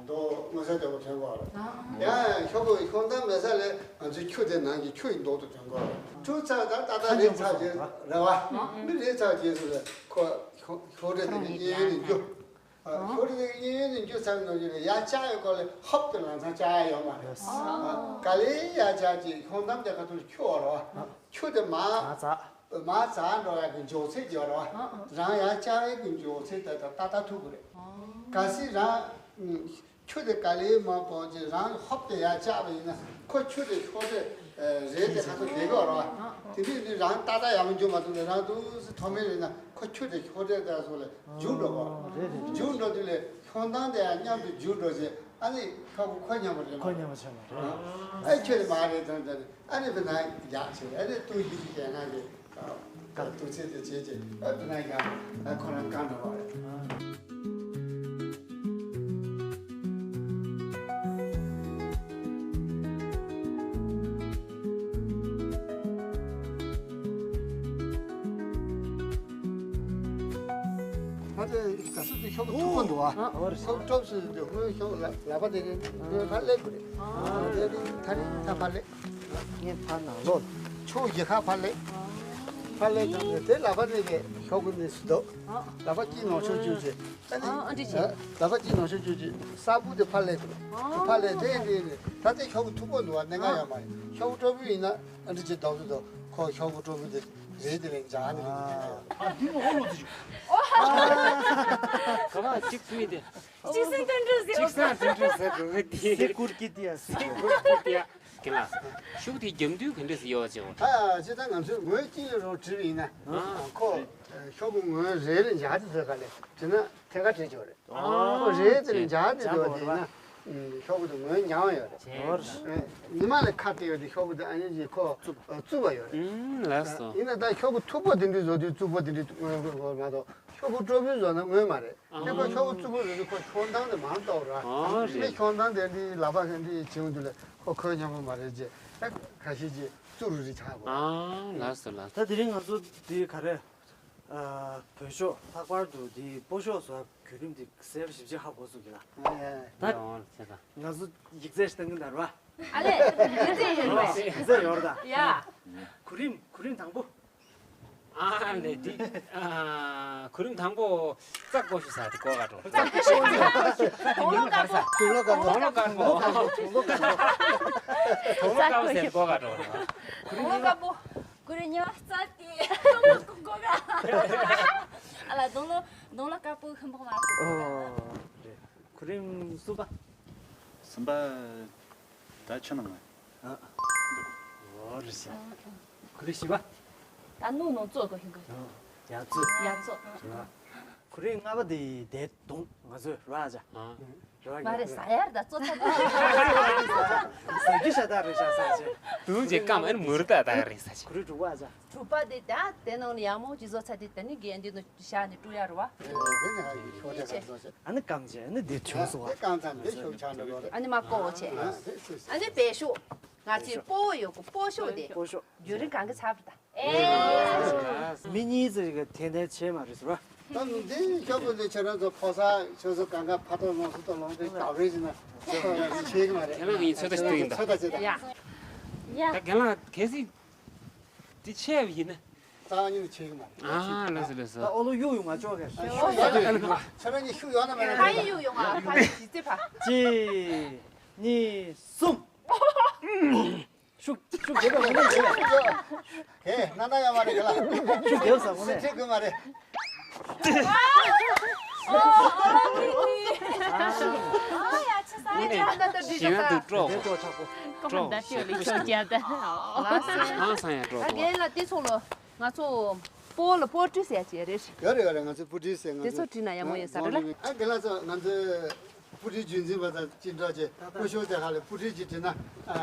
མདོག་མངོན་གསལ་དོད་པོ་ཐོན་གོ་རེད། ཡང་ཤོག་གི་ཤོང་གཏམ་མེད་ས་ལས་ང་ཚོའི་ཆུ་དེ་ནང་གི་ཆུ་ཡི་མདོག་ཏུ་ཐོན་གོ་རེད། ཆུ་ཚ་ད་ཏག་ཏག་རེད་ཚ་རྗེས་རེད་བ། མི་རེད་ཚ་རྗེས་སུ་ལས་ཁོ་ཤོག་ཤོག་དྲེ་དེ་གི་གཡས་གཡོན་ནས་རྒྱུ། ཤོག་དྲེ་དེ་གི་གཡས་གཡོན་ནས་རྒྱུ་ཚ་ནང་གི་ལས་ཡར་བཅག་ཡོད་གོ་ལས་ཧོབ་ཏེ་ལང་ཚང་བཅག་ཡ་ཡོད་མ་རེད། ག་ལེ་ཡར་བཅག་ཅིག་ཤོང་གཏམ་དེ་ཁ་ཐུག་ཆུ་འོ་རེད་བ། ཆུ་དེ་མ། མ་འཛག་འགྲོ་ཡ་གི་མགྱོགས་ཚད་ཡོད་རེད་བ། རང་ཡར་བཅག་ཡ་གི་མགྱོགས་ཚད་དེ་དང་ཏག་ཏག་ཐུག་གི་རེད། གལ་སྲིད་རང་ཆུ་དེ་ག་ལེ་མ་སྤོ་ཅིག་རང་ཧོབ་ཏེ་ཡར་བཅག་པ་ཡིན་ན་ཁོ་ཆུ་དེ་ཤོག་དྲེ་རེད་དེ་ཁ་ཐུག་བསྡད་ཀྱི་ཡོད་རེད་བ། དེ་དུས་ནི་རང་ཏག་ཏག་ཡག་པོ་འཇུ་མ་ཐུབ་ནས་རང་ཏོག་ཙམ་མཐོ་དམན་རེད་ན་ཁོ་ཆུ་དེ་ཤོག་དྲེ་དེ་སོགས་ལ་རྒྱུག་འགྲོ་གོ། རྒྱུག་འགྲོ་དུས་ལས་ཤོང་གཏམ་དེ་ཡང་མཉམ་དུ་རྒྱུག་འགྲོ་ཅིག་ཨ་ནི་ཁ་ཁོ་ཁོ་མཉམ་པ་རེད་མ་ཁོ་མཉམ་པ་ཆགས་མ་རེད། ཨ་ཁྱོད་རེད་མ་རེད་དང་དང་། ཨ་ནི་བི་ན་ཡག་ཆེ་ཨ་ནི་ཏུ་ཡི་ཤི་ཞེ་ང་གི་ཀ་ཏུ་ཚེ་དེ་བྱེད་ཅེས་ཨ་བི་ན་ཡག་ཨ་ཁོ་རང་གང་འགྲོ་བ་རེད། ཨ་ཏེ་ག་སུ་ཏེ་ཤོག་གུ་ཐུག་པོ་འདུག་ཨ། ཤོག་གུ་ཐུག་སུ་འདུག་ངོས་ཤོག་ལ་ལ་པ་དེ་ནི་ངོས་ཕར་སླེབས་དགོས་རེད། ཨ་ཏེ་ནི་ཐ་རི་ཐ་ཕར་སླེབས། ངས་ཕར་ནང་ལོགས། ཆུ་ཡི་ཁ་ཕར་སླེབས། ཕར་སླེབས་ཙང་ནས་དེ་ལ་པ་ནས་ཀྱི་ཤོག་གུ་ནས་སུ་འདུག་ལ་པ་གཅིག་ནང་ཤོག་གཅིག་གཅིག་ཨ་ནི་ཨ་ཨ་འདྲི་བྱེད། ལ་པ་གཅིག་ནང་ཤོག་གཅིག་གཅིག་ས་བུ་དེ་ཕར་སླེབས་དགོས། ཕར་སླེབས་དེ་འདི་ནས་ད་ལྟའི་ཤོག་གུ་ཐུག་པོ་འདུག་བ་གནད་འགག་ཡོད་མ་རེད། ཤོག་གུ་ཀྲོ་བུ་ཡིན་ན་ཨ་འདྲི་བྱེད་འདུག་འདུག་ཁོ་ཤོག་གུ་ཀྲོ་བུ་དེ་རེད་དེ་ལས་འཇག་ནི་རེད། ཨ་འདི་ནི་ཨོ་ལོ་ཚིག་ཅིག་ག་བ་གཅིག་སུ་མི་དེ། གཅིག་སེང་དོན་འགྲུབ་ཟེར། གཅིག་སེང་དོན་འགྲུབ་ཟེར་དགོས་གི་དེ། སེ་ཀུར་ཀི་ཏི་ཡ་སེ་ཀུར་ཀི་ཏི་ཡ། གི་ལ། ཤུགས་དེ་རྒྱབ་མདུན་ག་འདྲས་སེ་ཡོད་ཅེ་འོ། ཨ་ཅི་ད་ང་ཚོས་ངོས་གཅིག་ལ་རོགས་བྲིས་པ་ཡིན་ན། ཁོ་ཤོག་གུ་ངོས་རེ་རེ་འཇག་དེ་ཟེར་ག་ལས་བྲིས་ན་ཐད་ཀ་བྲིས་ཆོག་རེད། ཨོ་ཁོ་རེད་དེ་ནི་འཇག་དེ་འདུག་དེ་ན། ཤོག་གུ་དེ་ངོས་ཉང་ཡོད་རེད། ཉི་མ་ལ་ཁ་བལྟས་ཡོད་དེ་ཤོག་གུ་དེ་ཨ་ནི་ཅིག་ཁོ་རྩུབ་པ་ཡོད་རེད། ལགས་སོ། ཡིན་ན་ད་ཤོག་གུ་མཐུག་པོ་དེ་འདྲ་བཟོ་དུས་རྩུབ་པོ་དེ་འདྲ་ངོས་དགོས་མ་གཏོགས་ཤོག་གུ་ཀྲོ་བུ་བཟོ་ན་ངོས་མ་རེད། དེ་ཁོ་ཤོག་གུ་རྩུབ་པོ་བཟོ་དུས་ཁོ་ཤོང་སྟངས་དེ་མང་ཏོག་ར། ཨ་རེད། ཤོང་སྟངས་དེ་འདྲའི་ལག་པ་ག་འདྲ་བྱེད་འོང་དུས་ལ་ཁོ་ཁོའི་མཉམ་པོ་མ་རེད་ཅེས་ཁ་ཤས་ཀྱིས་རྩུབ་རུ་རེ་ཆགས་དགོས། ཨ་ལགས་སོ་ལགས་སོ། ད་དེ་རིང་ང་ཚོ་འདི་ག་རེ། བོད་ཤོག་ལྷག་པར་དུ་འདི་སྤོ་ཤོག་བཟོ་བརྒྱུད་རིམ་འདི་གསལ་པོ་ཞིབ་ཆ་ཧ་གོ་སོང་གི་ལ། ད་ང་ཚོ་ཡིག་ཚད་ཞིག་བཏང་གི་འདར་བ། ཨ་ལས་ཡིག་ཚད་ཡོད་རེད། ཡིག་ཚད་ཡོད་རེད་ད། ཡ། གོ་རིམ་གོ་རིམ་དང་པོ། ཨ་ལས་འདི་གོ་རིམ་དང་པོ་རྩ་བཀོ་ཤུ་ས་དེ་གོ་ག་འགྲོ། རྩ་བཀོ་ཤུ་ས་དེ་གོ་ག་འགྲོ། དུང་ལོ་དཀར་པོ། དུང་ལོ་དཀར་པོ། དུང་ལོ་དཀར་པོ། དུང་ལོ་དཀར་པོ་ཟེར་གོ་ག་འགྲོ། གོ་རིམ་དང་པོ། གུ་རུ་ཉོ་རྩ་ཏི་ཀོ་ཀོ་ག་ཨ་ལ་དུང་ལོ་དུང་ལོ་དཀར་པོ་ཧམ་པོ་མ་ཨོ་རེད། གུ་རིམ་གསུམ་པ། གསུམ་པ་ད་ཆུ་ནང་ང་ཨ་འདུག་ཨོ་རེད་ཤག་གུ་རིམ་བཞི་པ། ད་ནུ་ནང་བཙོ་དགོས་ཤིང་གི་ཡ་བཙོ་ཡ་བཙོ་རེད་བ། གུ་རིམ་ལྔ་པ་དེ་དེ་དུང་ང་ཚོས་ར་ཅག་རེད་བ། མ་རེད་ཟ་ཡར་ད་ཙོ་ཙོ། ཟ་རྒྱུ་ཤ་སྟག་རེད་ཤག་ཟ་ཆེ། དུང་ཅིག་སྐམ་ཨེ་མུར་ཏག་ཏག་རེད་ཟ་ཆེ། གུ་རུ་དྲུག་པ་ཟ། དྲུག་པ་དེ་ད་དེ་ནང་ནས་ཡག་མོ་ཅིག་བཟོ་ཚར་དུས་དེ་ནི་རྒན་འདི་ནང་བཞག་ནས་བཀྲུ་ཡ་རེད་བ། ཨ་ནི་གང་བྱས་ཨ་ནི་འདི་བྱུང་སོང་བ། ཨ་ནི་བེ་ཤོག་ང་ཚོས་སྤོ་བོ་ཡོད་གོ་སྤོ་ཤོག་དེ། སྤོ་ཤོག་རྒྱུན་རིང་གང་གི་ཚར་བ་ད། མི་གཉིས་ཙམ་ཞིག་གི་ཐད་ནས་བྱས་མ་རེད་ཟེར་བ། ད་འདི་ཤོག་བུ་འདི་ཁྱེད་རང་ཚོ་ཕོ་གསར་ཁྱོད་ཚོ་གང་ག་ཕ་ཐོག་ལོངས་སུ་ཏོ་ལོངས་ཏེ་དགའ་བས་ཟིན་ན་ཤེས་ཀྱི་མ་རེད། ཁྱེད་རང་གི་ཚོད་ལྟ་ཞིག་ཡིན་ད། ཚོད་ལྟ་བྱེད་ད། ཡ། ཡ། ད་རྒན་ལགས་གལ་སྲིད་འདི་ཆད་པ་ཡིན་ན། རྩ་བ་ཉིད་ནས་ཆད་ཀྱི་མ་རེད། ཨ་ལགས་སོ་ལགས་སོ། ད་ཨོ་ལོ་གཡུག་ཡོང་ང་ཅོག་གེ། ཤུགས་ཡོད་ན་མེད་ན། ཁྱེད་རང་གཉིས་ཤུགས་ཡོད་ན་མེད་ན། ཕ་ཡི་གཡུག་ཡོང་ང་ཕ་ཡི་གཞི་རྩེ་ཕ། གཅིག་གཉིས། གསུམ། ཤུགས་ཤུགས་རྒྱབ་པ་ངོ་མ་རེད། ཧེ་ན་ན་ཡ་མ་རེད་ག་ལ། ཤུགས་རྒྱབ་ས་ངོ་མ་སེམས་ཁྲལ་དགོས་མ་རེད། ཞེ་ན་དུ་སྤྲོ། དེ་སྤྲོ་ཆག་པོ། སྤྲོ། ཞེ་ན་དུ་སྤྲོ། ཧང་སང་ཡ་སྤྲོ། ཨ་རྒན་ལགས་དེ་ཚོ་ལོ། ང་ཚོ་སྤོ་ལོ་པོ་ཏི་ཟེར་ཡ་ཅིག་རེད། ཡོད་རེད་ཡོད་རེད། ང་ཚོ་པོ་ཏི་ཟེར། ང་དེ་ཚོ་ཚོ་བྲིས་ན་ཡག་མོ་ཡོད་ས་རེད་ལ། ཨ་རྒན་ལགས་ཚོ་ང་ཚོའི་པོ་ཏི་རྒྱུན་འཛིན་པ་དང་ཅི་འདྲ་ཅེ་སྐུ་ཞབས་དེ་ཧ་ལས་པོ་ཏི་ཅིག་བྲིས་ན་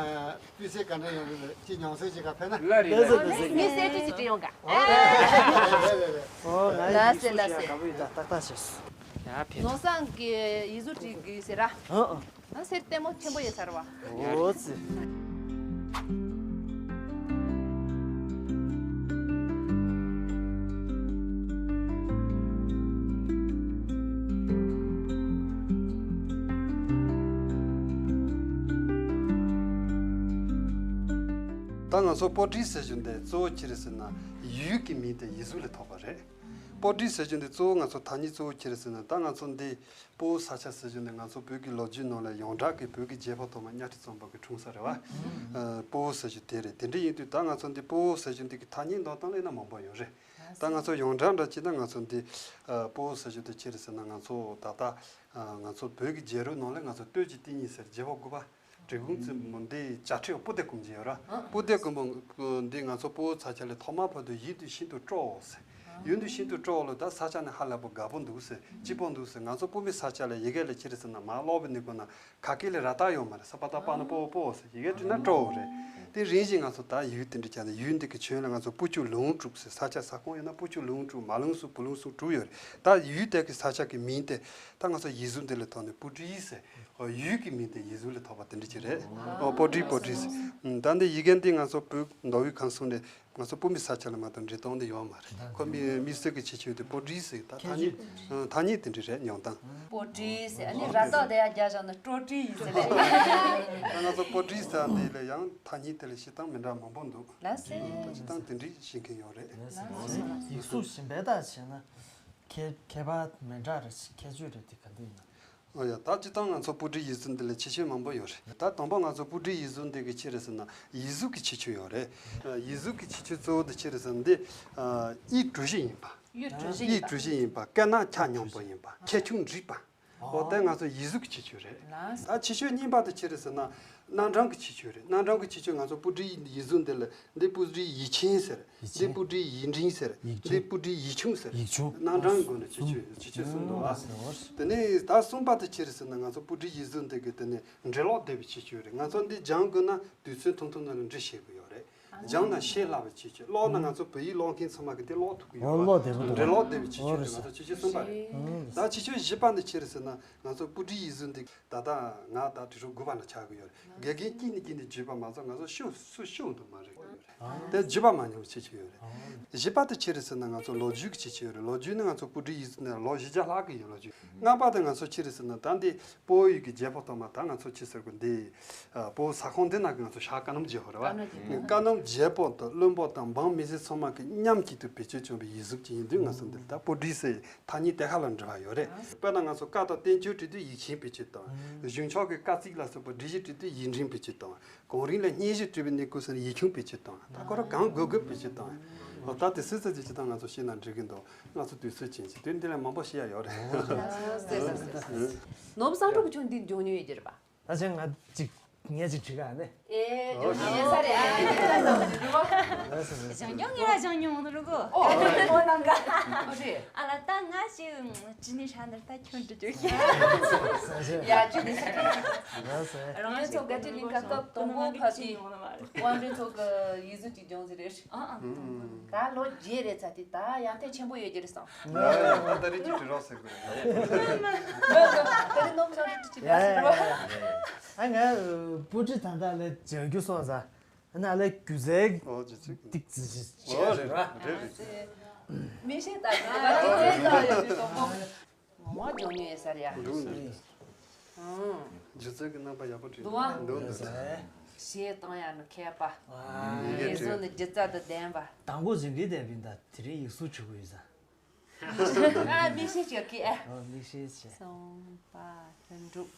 སྤུས་ཚད་ག་འདྲ་ཡོང་གི་རེད། ཅི་མྱོང་ཚོར་ཅིག་ག་ཕན་ན། ལ་རེད་ལ་རེད། མི་སེར་ཏི་ཅིག་བྲིས་ཡོང་ག། རེད་རེད་རེད། ལ་སེ་ལ་སེ། ཡ་ཕེ། ནོར་བཟང་གི་ཡིག་གཟུགས་བྲིས་དགོས་ཟེར་ར། ཨ་ཨ། ཨ་སེར་ལྟད་མོ་ཆེན་པོ་ཡོད་ས་རེད་བ། འོ་ཙི། ད་ང་ཚོ་པོ་ཏི་ཟེར་རྒྱུ་འདི་གཙོ་བོ་ཅི་རེད་ཟེར་ན་ཡུལ་གྱི་མིང་དེ་ཡིག་གཟུགས་ལས་ཐོགས་པ་རེད། པོ་ཏི་ཟེར་རྒྱུ་འདི་གཙོ་བོ་ང་ཚོ་ཐ་སྙད་གཙོ་བོ་ཅི་རེད་ཟེར་ན་ད་ང་ཚོ་འདི། སྤོ་བོ་ས་ཆ་ཟེར་རྒྱུ་ནི་ང་ཚོ་བོད་ཀྱི་ལོ་རྒྱུས་ནང་ལ་ཡོངས་གྲགས་ཀྱི་བོད་ཀྱི་རྒྱལ་པོ་ཐོག་མ་གཉའ་ཁྲི་བཙན་པོ་གི་འཁྲུངས་ས་རེད་བ། ཨ་སྤོ་བོ་ཟེར་རྒྱུ་དེ་རེད། དེ་འདྲ་ཡིན་དུས་ད་ང་ཚོ་འདི་སྤོ་བོ་ཟེར་རྒྱུ་འདི་གི་ཐ་སྙད་འདོན་སྟངས་ལ་ཡིན་ན་མང་པོ་ཡོད་རེད། ད་ང་ཚོ་ཡོངས་གྲགས་འདྲ་བྱས་ན་ང་ཚོ་འདི་ཨ་སྤོ་བོ་ཟེར་རྒྱུ་དེ་ཅི་རེད་ཟེར་ན་ང་ཚོ་ད་ལྟ་ཨ་ང་ཚོ་བོད་ཀྱི་རྒྱལ་རབས་ནང་ལ་ང་ཚོ་སྟོད་ཀྱི་བསྟན་གཉིས་ཟེར་རྒྱལ་པོ་དགུ་པ། གྲི་གུམ་བཙན་པོ་འདི་བྱ་ཁྲི་སྤུ་ལྡེ་གུམ་གྱི་ཡོད་ར། སྤུ་ལྡེ་གུམ་པོ་འདི་ང་ཚོ་སྤོ་བོ་ས་ཆ་ལས་ཐོག་མ་བར་དུ་ཡུལ་དུ་ཤིན་ཏུ་སྤྲོ་འོ་ཟེར། ཡུལ་དུ་ཤིན་ཏུ་སྤྲོ་འོ་ལ་ད་ས་ཆ་ནི་ཧ་ལས་པོ་དགའ་པོ་འདུག་ཟེར། སྐྱིད་པོ་འདུག་ཟེར། ང་ཚོ་སྤུ་མི་ས་ཆ་ལ་ཡི་གེ་ལ་ཅི་རེད་ཟེར་ན་མ་ཀློག་པའི་ནི་ཁོ་ན་ག་གེ་ལས་ར་ཏག་ཡོད་མ་རེད། ས་པ་ཏ་པ་ན་སྤོ་བོ་སྤོ་བོ་ཟེར་ཡི་གེ་བྲིས་ན་སྤྲོ་འོ་རེད། དེ་རིང་བཞིན་ང་ཚོ་ད་ཡུལ་དེ་འདྲ་བྱས་ནས་ཡུལ་འདི་གི་ཁྱོན་ལ་ང་ཚོ་སྤུ་ཆུ་ལུང་དྲུག་ཟེར། ས་ཆ་ས་ཁོངས་ཡིན་ན་སྤུ་ཆུ་ལུང་དྲུག་མ་ལུང་སུ་བུ་ལུང་སུ་དྲུག་ཡོད་རེད། ད་ཡུལ་དེ་གི་ས་ཆ་གི་མིང་དེ་ད་ང་ཚོ་ཡིག་གཟུགས་འདི་ལ་ཐོག་ནས་སྤུ་གྲི་ཟེར། ཨོ་ཡུལ་གྱི་མིང་དེ་ཡིག་གཟུགས་ལ་ཐོགས་པ་དེ་འདྲ་ཅིག་རེད། ཨོ་པོ་ཏི་པོ་ཏི་ཟེར། ད་འདི་ཡི་གེ་འདི་ང་ཚོ་བོད་མདོ་དབུས་ཁམས་གསུམ་ནས་ང་ཚོ་སྤུ་མི་ས་ཆ་ལ་མ་གཏོགས་འབྲི་སྟངས་འདི་ཡོད་མ་རེད། ཁོ་མི་དམིགས་བསལ་གྱི་ཁྱད་ཆོས་དེ་པོ་ཏི་ཟེར། ད་ཐ་སྙད་ཐ་སྙད་དེ་འདྲ་རེད་ཉོང་སྟངས། པོ་ཏི་ཟེར། ཨ་ནི་ར་ཏོ་དེ་ཡང་རྒྱ་བཞག་ན་ཀྲོ་ཏི་ཡིན་ཟེར་ལེ། ད་ང་ཚོ་པོ་ཏི་ཟེར་འདི་ལ་ཡང་ཐ་སྙད་དེ་ལ་བཤད་སྟངས་མི་འདྲ་མང་པོ་འདུག་ལ་སེ། ད་བཤད་སྟངས་དེ་འདྲ་ཤེས་མཁན་ཡོད་རེད། ཡིག་གཟུགས་གཞན་པའི་ལྟ་བྱས་ན་ཁྱད་ཁྱད་པར་མི་འདྲ་རེད། ཁྱད་ཆོས་རེད་དེ་ག་འདྲ་ཡིན་ན། ཨོ་ཡ། ད་སྤྱིར་བཏང་ང་ཚོ་པོ་ཏི་ཡིག་གཟུགས་འདི་ལ་ཁྱད་ཆོས་མང་པོ་ཡོད་རེད། ད་དང་པོ་ང་ཚོ་པོ་ཏི་ཡིག་གཟུགས་འདི་གི་ཆི་རེད་ཟེར་ན་ཡིག་གཟུགས་ཀྱི་ཁྱད་ཆོས་ཡོད་རེད། ཡིག་གཟུགས་ཀྱི་ཁྱད་ཆོས་གཙོ་བོ་འདི་ཆི་རེད་ཟེར་ན་འདི་ཨ་དབྱིབས་གྲུ་བཞི་ཡིན་པ། དབྱིབས་གྲུ་བཞི་ཡིན་པ། དབྱིབས་གྲུ་བཞི་ཡིན་པ། དཀར་ནག་ཆ་སྙོམས་པོ་ཡིན་པ། ཁྱད་ཆུང་འགྲིག་པ། འོ་དེ་ང་ཚོ་ཡིག་གཟུགས་ཀྱི་ཁྱད་ཆོས་རེད། ད་ཁྱད་ཆོས་གཉིས་པ་དེ་ཆི་རེད་ཟེར་ན་རྣམ་གྲངས་ཀྱི་ཁྱད་ཆོས་རེད། རྣམ་གྲངས་ཀྱི་ཁྱད་ཆོས་ང་ཚོ་པོ་ཏི་ཡིག་གཟུགས་འདི་ལ་འདི་པོ་ཏི་ཡིག་ཆེན་ཟེར། ཡིག་ཆེན། འདི་པོ་ཏི་ཡིག་འབྲིང་ཟེར། ཡིག་འབྲིང་། འདི་པོ་ཏི་ཡིག་ཆུང་ཟེར། ཡིག་ཆུང་། རྣམ་གྲངས་སྒོ་ནས་ཁྱད་ཆོས་ཁྱད་ཆོས་གསུམ་འདུག་ཨ། དེ་ནས་ད་གསུམ་པ་དེ་ཆི་རེད་ཟེར་ན་ང་ཚོ་པོ་ཏི་ཡིག་གཟུགས་འདི་གི་དེ་ནས་འབྲི་ཀློག་བདེ་བའི་ཁྱད་ཆོས་རེད། ང་ཚོ་འདི་སྦྱང་དགོས་ན་དུས་ཚོད་ཐུང་ཐུང་ནང་ལ་འབྲི་ཤེས་དགོས་ཡོད་རེད། སྦྱང་ན་ཤེས་སླ་བའི་ཁྱད་ཆོས། ཀློག་ན་ང་ཚོ་བོད་ཡིག་ཀློག་མཁན་ཚང་མ་གི་དེ་ཀློག་ཐུབ་ཀྱི་ཡོད་པ། ཀློག་བདེ་པོ་འདུག་འབྲི་ཀློག་བདེ་བའི་ཁྱད་ཆོས་རེད། ང་ཚོ་ཁྱད་ཆོས་གསུམ་པ་རེད། ད་ཁྱད་ཆོས་བཞི་པ་འདི་ཆི་རེད་ཟེར་ན་ང་ཚོ་པོ་ཏི་ཡིག་གཟུགས་འདི་ད་ལྟ་ང་ད་དུས་རབས་དགུ་པ་ན་ཆགས་ཀྱི་ཡོད་རེད། དགེ་རྒན་གཅིག་ནས་གཅིག་ནས་བརྒྱུད་པ་མ་གཏོགས་ང་ཚོ་ཤུགས་སུ་ཤུགས་འདུག་མ་རེད་ཀྱི་ཡོད་རེད། དེ་བརྒྱུད་པ་མ་མྱོང་བའི་ཁྱད་ཆོས་ཡོད་རེད། བཞི་པ་དེ་ཆི་རེད་ཟེར་ན་ང་ཚོ་ལོ་རྒྱུས་ཀྱི་ཁྱད་ཆོས་ཡོད་རེད། ལོ་རྒྱུས་ནི་ང་ཚོ་པོ་ཏི་ཡིག་གཟུགས་ནས་ལོ་བཞི་བརྒྱ་ལྷག་གི་ཡོད། ལོ་རྒྱུས། ལྔ་པ་དེ་ང་ཚོ་ཆི་རེད་ཟེར་ན་ད་འདི་སྤོ་བོ་ཡུལ་གྱི་རྒྱལ་པོ་ཐོག་མ་ད་ང་ཚོ་ཆི་ཟེར་དགོས་འདི། ཨ་སྤོ་བོ་ས་ཁོངས་འདི་ན་གི་ང་ཚོ་ཤར་ཀ་གནམ་རྒྱལ་པོ་རེད་བ། ཀ་གནམ་རྒྱལ་པོ་དང་བློན་པོ་དང་འབངས་མི་སེར་ཚང་མ་གི་མཉམ་གཅིག་ཏུ་བེད་སྤྱོད་བྱུང་བའི་ཡིག་གཟུགས་ཅིག་ཡིན་དུས་ང་ཚོ་འདི་ལ་ད་པོ་ཏི་ཟེར་ཐ་སྙད་དེ་ཁ་ལ་འབྲེལ་བ་ཡོད་རེད། དཔེར་ན་ང་ཚོ་བཀའ་དང་བསྟན་བཅོས་བྲིས་དུས་ཡིག་ཆེན་བེད་སྤྱོད་བཏང་། གཞུང་ཕྱོགས་ཀྱི་བཀའ་གཙིགས་ལ་སོགས་པ་སྒྲིག་གཞི་བྲིས་དུས་ཡིག་འབྲིང་བེད་སྤྱོད་བཏང་། གོང་རིམ་ལ་སྙན་ཞུ་བྲིས་པའི་གནས་སྐབས་སུ་ཡིག་ཆུང་བེད་སྤྱོད་བཏང་། ད་ཁོ་རང་གང་དགོས་དགོས་བེད་སྤྱོད་བཏང་། འོ་ད་དེ་སུས་ཚོད་ཅིག་ཅིག་དང་ང་ཚོ་ཤེས་ན་འགྲིག་གི་འདུག་ང་ཚོ་དུས་ཚོད་ཅན་ཅིག་དེ་འདི་ལས་མང་པོ་ཤེས་ཡ་ཡོད་རེད། ནོར་བུ་བསམ་གྲུབ་ཁྱོད་འདི་འབྱུང་མྱོང་ཡོད་ཀྱི་རེད་པ། ད་ཆ་ང་ཅིག་ངས་ཅིག་བྲིས་ག་ནས། ཨེ་འབྱུང་མྱོང་ཡོད་ས་རེད། ཨ་ནི་ལ་ལ་ལ་འབྱུང་མྱོང་ཡོད་ར་འབྱུང་མྱོང་ནོ་རུ་གོ། ཨོ་ཨོ་ནང་ག་ཨོ་རེད། ཨ་ལ་ད་ང་ཞིག་ཅི་ནི་ཧྲ་ནར་ད་ཁྱོད་འདྲི་རྒྱུ་ཡ་ཅི་ནི་ཧྲ་ནར། རང་ཚོ་ག་ཏི་ལིང་ག་སྐབས་དང་པོ་ཁ་ཅིག་དབང་འདྲེན་ཚོ་གི་ཡིག་གཟུགས་ཅིག་སྦྱོང་ཟེར་རེད། ཨ་ཨ། ད་ལོ་བརྒྱད་རེད་ཚ་དེ་ད་ཡང་ཐེངས་ཆེན་པོ་ཡོད་ཀྱི་རེད་བསམ། ང་ད་རིག་གི་དྲི་རོགས་ཟེར་དགོས་རེད། ད་རིག་ནོར་བུ་བསམ་གྲུབ་ཅིག་ཡ་ཡ་ཡ་ཡ། ཨ་ང་པུ་ཏི་ད་ད་ལས་བྱ་རྒྱུ་སོང་ཟ། ཨ་ན་ལས་རྒྱུ་རྫས་ཨོ་ཅི་ཅི་ཏིག་ཙི་ཅི་ཅི་ཨོ་རེད་རེད་རེད། མིག་ཤེལ་ལྟ་གི་འདུག་ག་དེ་ཚོའི་ལྟ་ཡོད་པའི་དོགས་པ། ངོ་མ་སྦྱོང་མྱོང་ཡོད་ས་རེད་ཡ། འདུག་འདུག་ཨང་། སྒྱུ་རྩལ་གྱི་རྣམ་པ་ཡག་པོ་བྲིས་འདུག་ཨ། འདུག་འདུག་གཞས་གཏོང་ཡག་ནི་མཁས་པ། ཡིག་ངེད་ཚོ་ནི་སྒྱུ་རྩལ་དང་ལྡན་པ། དང་པོ་ཟིན་གི་བསྡད་པའི་ད་དེ་རིང་ཡིག་གཟུགས་བྲིས་དགོས་ཡོད་ས། ཨ་མིག་ཤེལ་བྱེད་ཀི་ཨ། ཨོ་མིག་ཤེལ་བྱེད། གསུམ་པ་ལྷུན་གྲུབ།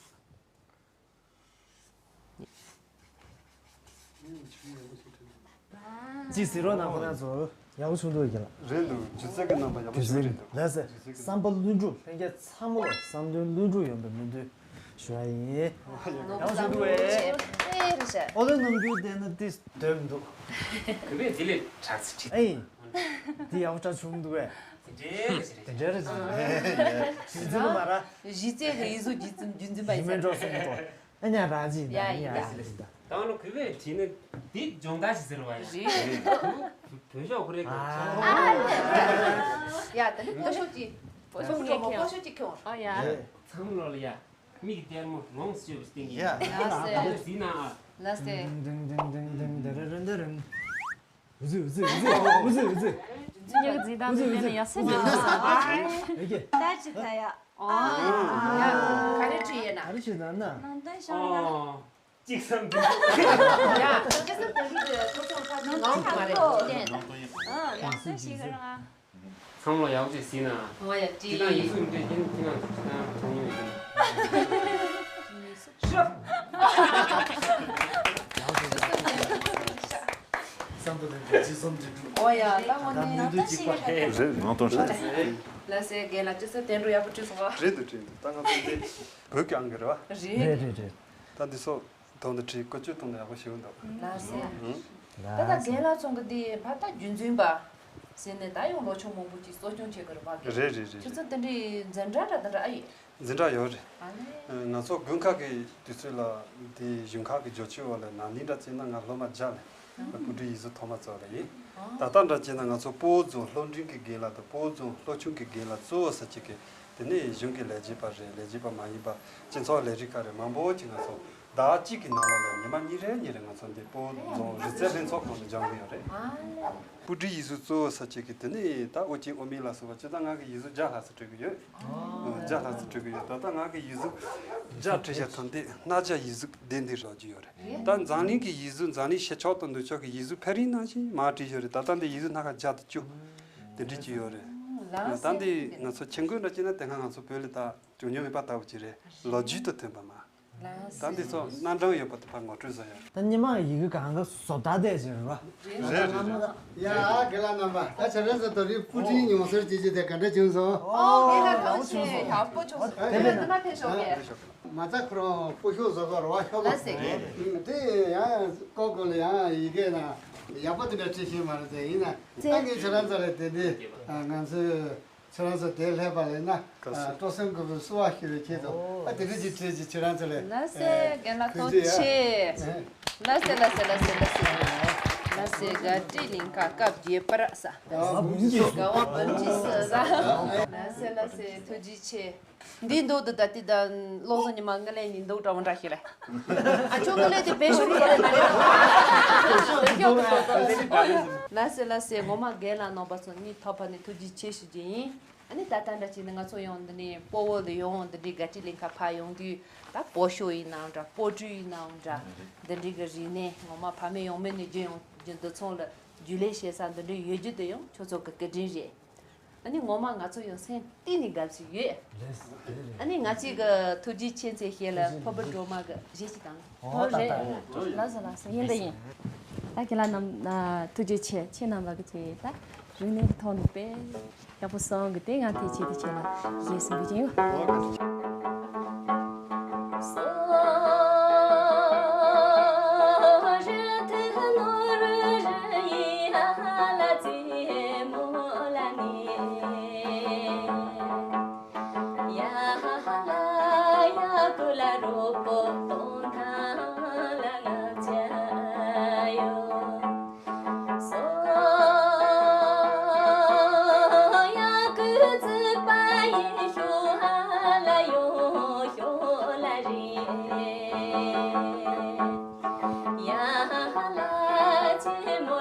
ཅི་ཟེར་རོགས་གནང་ཁོ་ན་ཚོ་ཡག་པོ་བྱུང་འདུག་གི་ལ། རེད་འདུག་སྒྱུ་རྩལ་གྱི་རྣམ་པ་ཡག་པོ་ཞིག་རེད་འདུག་ལགས་སེ། བསམ་པ་ལྷུན་གྲུབ་ལྷན་རྒྱས་ཚང་མ་ལ་བསམ་དོན་ལྷུན་གྲུབ་ཡོང་བའི་སྨོན་འདུན་ཞུ་བ་ཡིན། ཡག་པོ་བྱུང་འདུག་ཨེ། ཨོ་ལེ་ནམ་རྒྱུན་བལྟས་ན་ཏིས་འདོད་མི་འདུག་གུས་པས་འདི་ལས་དྲག་ཚིག་ཁྲིད། ཨེ། འདི་ཡག་པོ་དྲག་བྱུང་འདུག་ཨེ། དེ་འདྲའི་རེད་ཟེར། དེ་འདྲའི་རེད་ཟེར། ཞིག་ཚིག་མ་ར། གཞི་རྩའི་གི་ཡིག་གཟུགས་རྒྱུད་འཛིན་རྒྱུད་འཛིན་པ་ཡིན་ཟེར། རྗེས་མའི་འགྲོ་སོང་མི་གཏོང་། ཨ་ནི་རང་བཞིན་ཡ་ཡིན་ཡ་ཡིན་ཡ། ད་ང་ལོ་གུས་པས་བྲིས་ནས་འདི་སྦྱོང་བརྡར་ཞིག་ཟེར་བ་ཡིན། རེད། བོད་ཤོག་ཁོ་རེ་གི། ཨ། ཡ་ད་ནི་སྤོ་ཤོག་ཅིག་སྤོ་ཤོག་ཅིག་ཁྱོངས། ཨ་ཡ། ཚང་མ་ལོ་ལ་ཡ། མིག་གི་ལྟད་མོ་ལོངས་སྤྱོད་པའི་སྟེང་གི། ཡ་ཡ། ལ་སེ། ཟིན་ན་ཨ། ལ་སེ། ཨུ་ཙི་ཨུ་ཙི་ཨུ་ཙི་ཨུ་ཙི། ཉག་འཛིན་དང་འཛིན་ནས་ཡག་སེ་ཉག་ཨུ་ཙི་ཨུ་ཙི། ཨེ་ཀྱེ། ད་ཅི་ད་ཡ། ཨ། ཡ། ག་རེ་བྲིས་ཡོད་ན། ག་རེ་བྲིས་ན་ན། ནང་དོན་ཤོང་ཡ། ཨོ། ཅིག་བསམ་གྱི། ཡ། ཅི་བསམ་གྱི་འདུག་ཁོ་ཚོ་ཕ་ཚོ་ནང་དུ་མ་རེད་ཅི་ལན། ཨ། ནང་དོན་ཤེས་གི་རང་ཨ། ཚང་མ་ཡག་ཅིག་ཟིན་ན། ཨོ་ཡ་ཅི། ཅི་དང་ཡིག་གཟུགས་འདྲེས་ཀྱིན་ཁྱི་ནང་དུ་ཅི་དང་གྲོང་ཡོད་ཀྱིན། ཤོ། བསམ་དུ་ལེན་པའི་ཅི་བསམ་ཅི་འགྲུབ། ཨོ་ཡ་ད་ངོ་ནི་ནང་དོན་ཤེས་གི་རེད། ནང་དོན་ཤེས་གི་རེད། ལ་སེ་རྒན་ལགས་ཅི་སེ་བསྟན་འགྲོ་ཡག་པོ་བྲིས་སོང་ཨ། རེད་འདུག་བྲིས་འདུག་ད་ང་ཚོ་འདི་བོད་ཀྱི་ཨང་ཀི་རེད་བ། རེད། རེད་རེད་རེད། ད་འདི་ཚོ། དོན་དུ་བྲིས་བཀོལ་སྤྱོད་གཏོང་ན་ཡག་པོ་ཞིག་འདུག་ལགས་སེ། ད་ལྟ་རྒན་ལགས་ཚོ་གི་འདི་ཕར་ད་རྒྱུན་འཛིན་པ་ཟེར་ནས་ད་ཡང་ལོ་ཆུང་མང་པོ་ཅིག་གསོ་སྐྱོང་བྱེད་དགོས་རེད་བ་གི། རེད་རེད་རེད། ཁྱོད་ཚོ་དེ་འདྲའི་འཛིན་གྲྭ་འདྲ་དེ་འདྲ་ཨ་ཡོད། འཛིན་གྲྭ་ཡོད་རེད། ཨ་ནི། ང་ཚོ་དགོན་ཁག་གི་དུས་ཚོད་ལ་འདི་གཞུང་ཁག་གི་རྒྱུགས་སྤྲོད་འོག་ལ་ན་ནིང་འདྲ་བྱས་ན་ང་སློབ་མ་བརྒྱ་ལས་སྤོ་བྲིས་ཡིག་གཟུགས་ཐོག་མ་བཙུགས་པ་ཡིན། ད་ལྟ་འདྲ་བྱས་ན་ང་ཚོ་སྤོ་བོ་རྫོང་སློབ་འབྲིང་གི་དགེ་ལགས་དང་སྤོ་བོ་རྫོང་སློབ་ཆུང་གི་དགེ་ལགས་གཙོ་བོ་ས་གཅིག་གི། དེ་ནས་གཞུང་གི་ལས་བྱེད་པ་རེད། ལས་བྱེད་པ་མ་ཡིན་པ་སྤྱི་ཚོགས་ལས་རིགས་ཁག་རེད། མང་པོ་ཅིག་ང་ཚོ་ཟླ་གཅིག་གི་ནང་ལོགས་ལ་ཉི་མ་གཉིས་རེ་གཉིས་རེ་ང་ཚོ་འདི་སྤོ་བོ་རྫོང་རིག་རྩལ་ལྷན་ཚོགས་ཁང་དུ་སྦྱང་གི་ཡོད་རེད། སྤོ་བྲིས་ཡིག་གཟུགས་གཙོ་བོ་ས་གཅིག་གི་དེ་ནས་ད་ཨོ་ཅིན་ཨོ་མིན་ལ་སོགས་པ་སྤྱིར་བཏང་ང་གི་ཡིག་གཟུགས་བརྒྱ་ལྷག་ཙམ་སྤྲོད་ཀྱི་ཡོད། བརྒྱ་ལྷག་ཙམ་སྤྲོད་ཀྱི་ཡོད། ད་ལྟ་ང་གི་ཡིག་གཟུགས་བརྒྱ་བྲིས་བཞག་ཐོན་ཏེ་ལྔ་བརྒྱ་ཡིག་གཟུགས་དེ་འདི་རག་རྒྱུ་ཡོད་རེད། ད་འཛམ་གླིང་གི་ཡིག་གཟུགས་འཛམ་གླིང་ཤར་ཕྱོགས་དང་ནུབ་ཕྱོགས་ཀྱི་ཡིག་གཟུགས་ཕལ་རིང་ནང་བཞིན་མར་བྲིས་ཡོད་རེད། ད་ལྟ་འདི་ཡིག་གཟུགས་སྣ་ཁ་བརྒྱ་དང་བཅུ་དེ་འབྲི་གི་ཡོད་རེད། ད་འདི་ང་ཚོ་ཆེད་འགོད་འདྲ་བྱས་ན་དེ་སྔ་ང་ཚོ་བོད་ལ་ད་བྱུང་མྱོང་མེད་པ་ལྟ་བུ་ཅིག་རེད། ལོ་རྒྱུས་དང་མཐུན་པ་མ། ད་འདི་ཚོ་སྣ་འདྲེན་ཡོད་པ་དེ་ཕར་ངོ་སྤྲོད་བཟོ་ཡ། ད་སྔོན་མ་ཡི་གེ་གང་ག་བཟོ་ལྟ་དེ་ཅིག་རེད་བ། རེད་རེད་རེད། ཡ་ཨ་དགེ་ལགས་རྣམ་པ་ད་བྱས་ཙང་ད་དེ་རིང་སྤོ་བྲིས་མྱོང་ཚོར་བྱེད་རྒྱུ་དེ་ག་འདྲ་བྱུང་སོང་། ཨོ་དགེ་ལགས་ཐུགས་རྗེ་ཆེ། ཡག་པོ་བྱུང་སོང་། དེ་ནས་འདི་ན་ཕེབས་ཤོག་གི། མ་རྩ་ཁོ་རང་སྤོ་ཤོག་བཟོ་གར་བ་ཤོག་ལ་ཟེར་གི། དེ་ཡང་ཀོ་ཀོ་ལ་ཡང་ཡི་གེ་ན་ཡག་པོ་དེ་འདྲ་བྲིས་ཤེས་མ་རེད་དེ་ཡིན་ན་ད་ངས་ཁྱེད་རང་ཚོ་ལ་དེ་འདི་ང་ཚོའི་ཁྱེད་རང་ཚོ་དེ་སླེབས་པ་ལས་ན་སྤྲོ་སེམས་དགའ་བོའི་བསུ་བ་ཞུ་བའི་ཆེད་དུ་ཨ་དེ་འདྲ་ཅིག་བྲིས་ཀྱི་ཁྱེད་རང་ཚོ་ལ་ལ་སེ་རྒན་ལགས་ཐུགས་རྗེ་ཆེ། ལ་སེ་ལ་སེ་ལ་སེ་ལ་སེ། ལ་སེ་དགའ་སྤྲོའི་གླིང་ག་སྐབས་བརྒྱད་པར་ས། དགའ་བ་བུམ་གྱི་ས། ལ་སེ་ལ་སེ་ཐུགས་རྗེ་ཆེ། འདིའི་མདོག་འདི་ད་ལྟའི་ད་བློ་བཟང་ཉི་མ་དངུལ་ལས་ཉིན་མདོག་འདྲ་བོ་འདྲ་ཞིག་རེད། ཨ་ཅོ་དངུལ་ལས་དེ་བེད་ཤོག་གི་རེད་མ་རེད། ལ་སེ་ལ་སེ་ངོ་མ་རྒན་ལགས་རྣམ་པ་ཚོ་གཉིས་ཐོག་ཕ་ནས་ཐུགས་རྗེ་ཆེ་ཞུ་རྒྱུ་ཡིན། ཨ་ནི་ད་ལྟ་འདྲ་བྱས་ན་ང་ཚོ་ཡང་འདི་ནས་སྤོ་བོ་ལ་ཡང་འདི་འདྲའི་དགའ་སྤྲོའི་གླིང་ག་ཕར་ཡོང་དུས་ད་སྤོ་ཤོག་ཡིན་ནའང་འདྲ་སྤོ་བྲིས་ཡིན་ནའང་འདྲ་འདི་འདྲའི་གི་རིག་གནས་ངོ་མ་ཕ་མེས་ཡང་མེས་ནས་རྒྱུན་ཡོང་རྒྱུ་འདི་ཚོ་ལ་རྒྱུས་ལོན་བྱེད་ས་འདི་འདྲའི་ཡོད་རྒྱུ་དེ་ཡང་ཁྱོད་ཚོ་གི་སྐུ་དྲིན་རེད། ཨ་ནི་ངོ་མ་ང་ཚོ་ཡང་སེམས་གཏིང་ནས་དགའ་བསུ་ཡོད། ཨ་ནི་ང་ཚོའི་གི་ཐུགས་རྗེ་ཆེ་མཚན་བཤད་ལ་ཕུར་བུ་སྒྲོལ་མ་གི་གཞས་ཅིག་དང་། ཨོ་རེད། ལགས་སོ་ལགས་སོ་ཡིན་ད་ཡིན། ད་ཁྱེད་རང་རྣམས་ཐུགས་རྗེ་ཆེ། ཁྱེད་རྣམ་པ་གི་ཆེད་ད་རིག་གནས་ཀྱི་ཐོག་ནས་དཔེ་ཡག་པོ་གསུང་གི་དེ་ང་དེ་ཆེད་དུ་ཁྱེད་ལ་གཞས་གསུང་གི་ཡིན།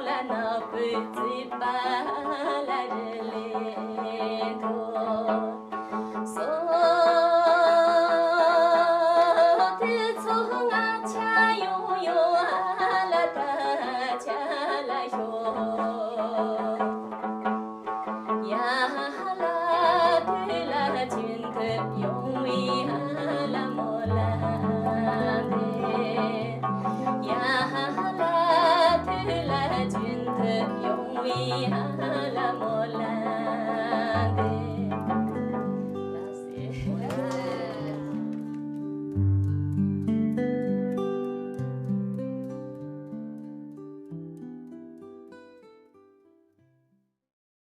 ལ་ནག་པོའི་རྩིས་པ་ལ་རི་ལས་མཐོ། སོ་དེ་ཚོ་ང་ཆ་ཡོང་ཡོང་ཨ་ལ་ད་ཆ་ལ་ཤོག་ཡ་ཧ་ལ་དུས་ལ་ཅིན་ཐུབ་ཡོང་བའི་ཧ་ལ་མོ་ལ་འདི། ཡ་ཧ་ལ་དུས་ལ་ཅིན་ཐུབ་ཡོང་བའི་ཧ་ལ་མོ་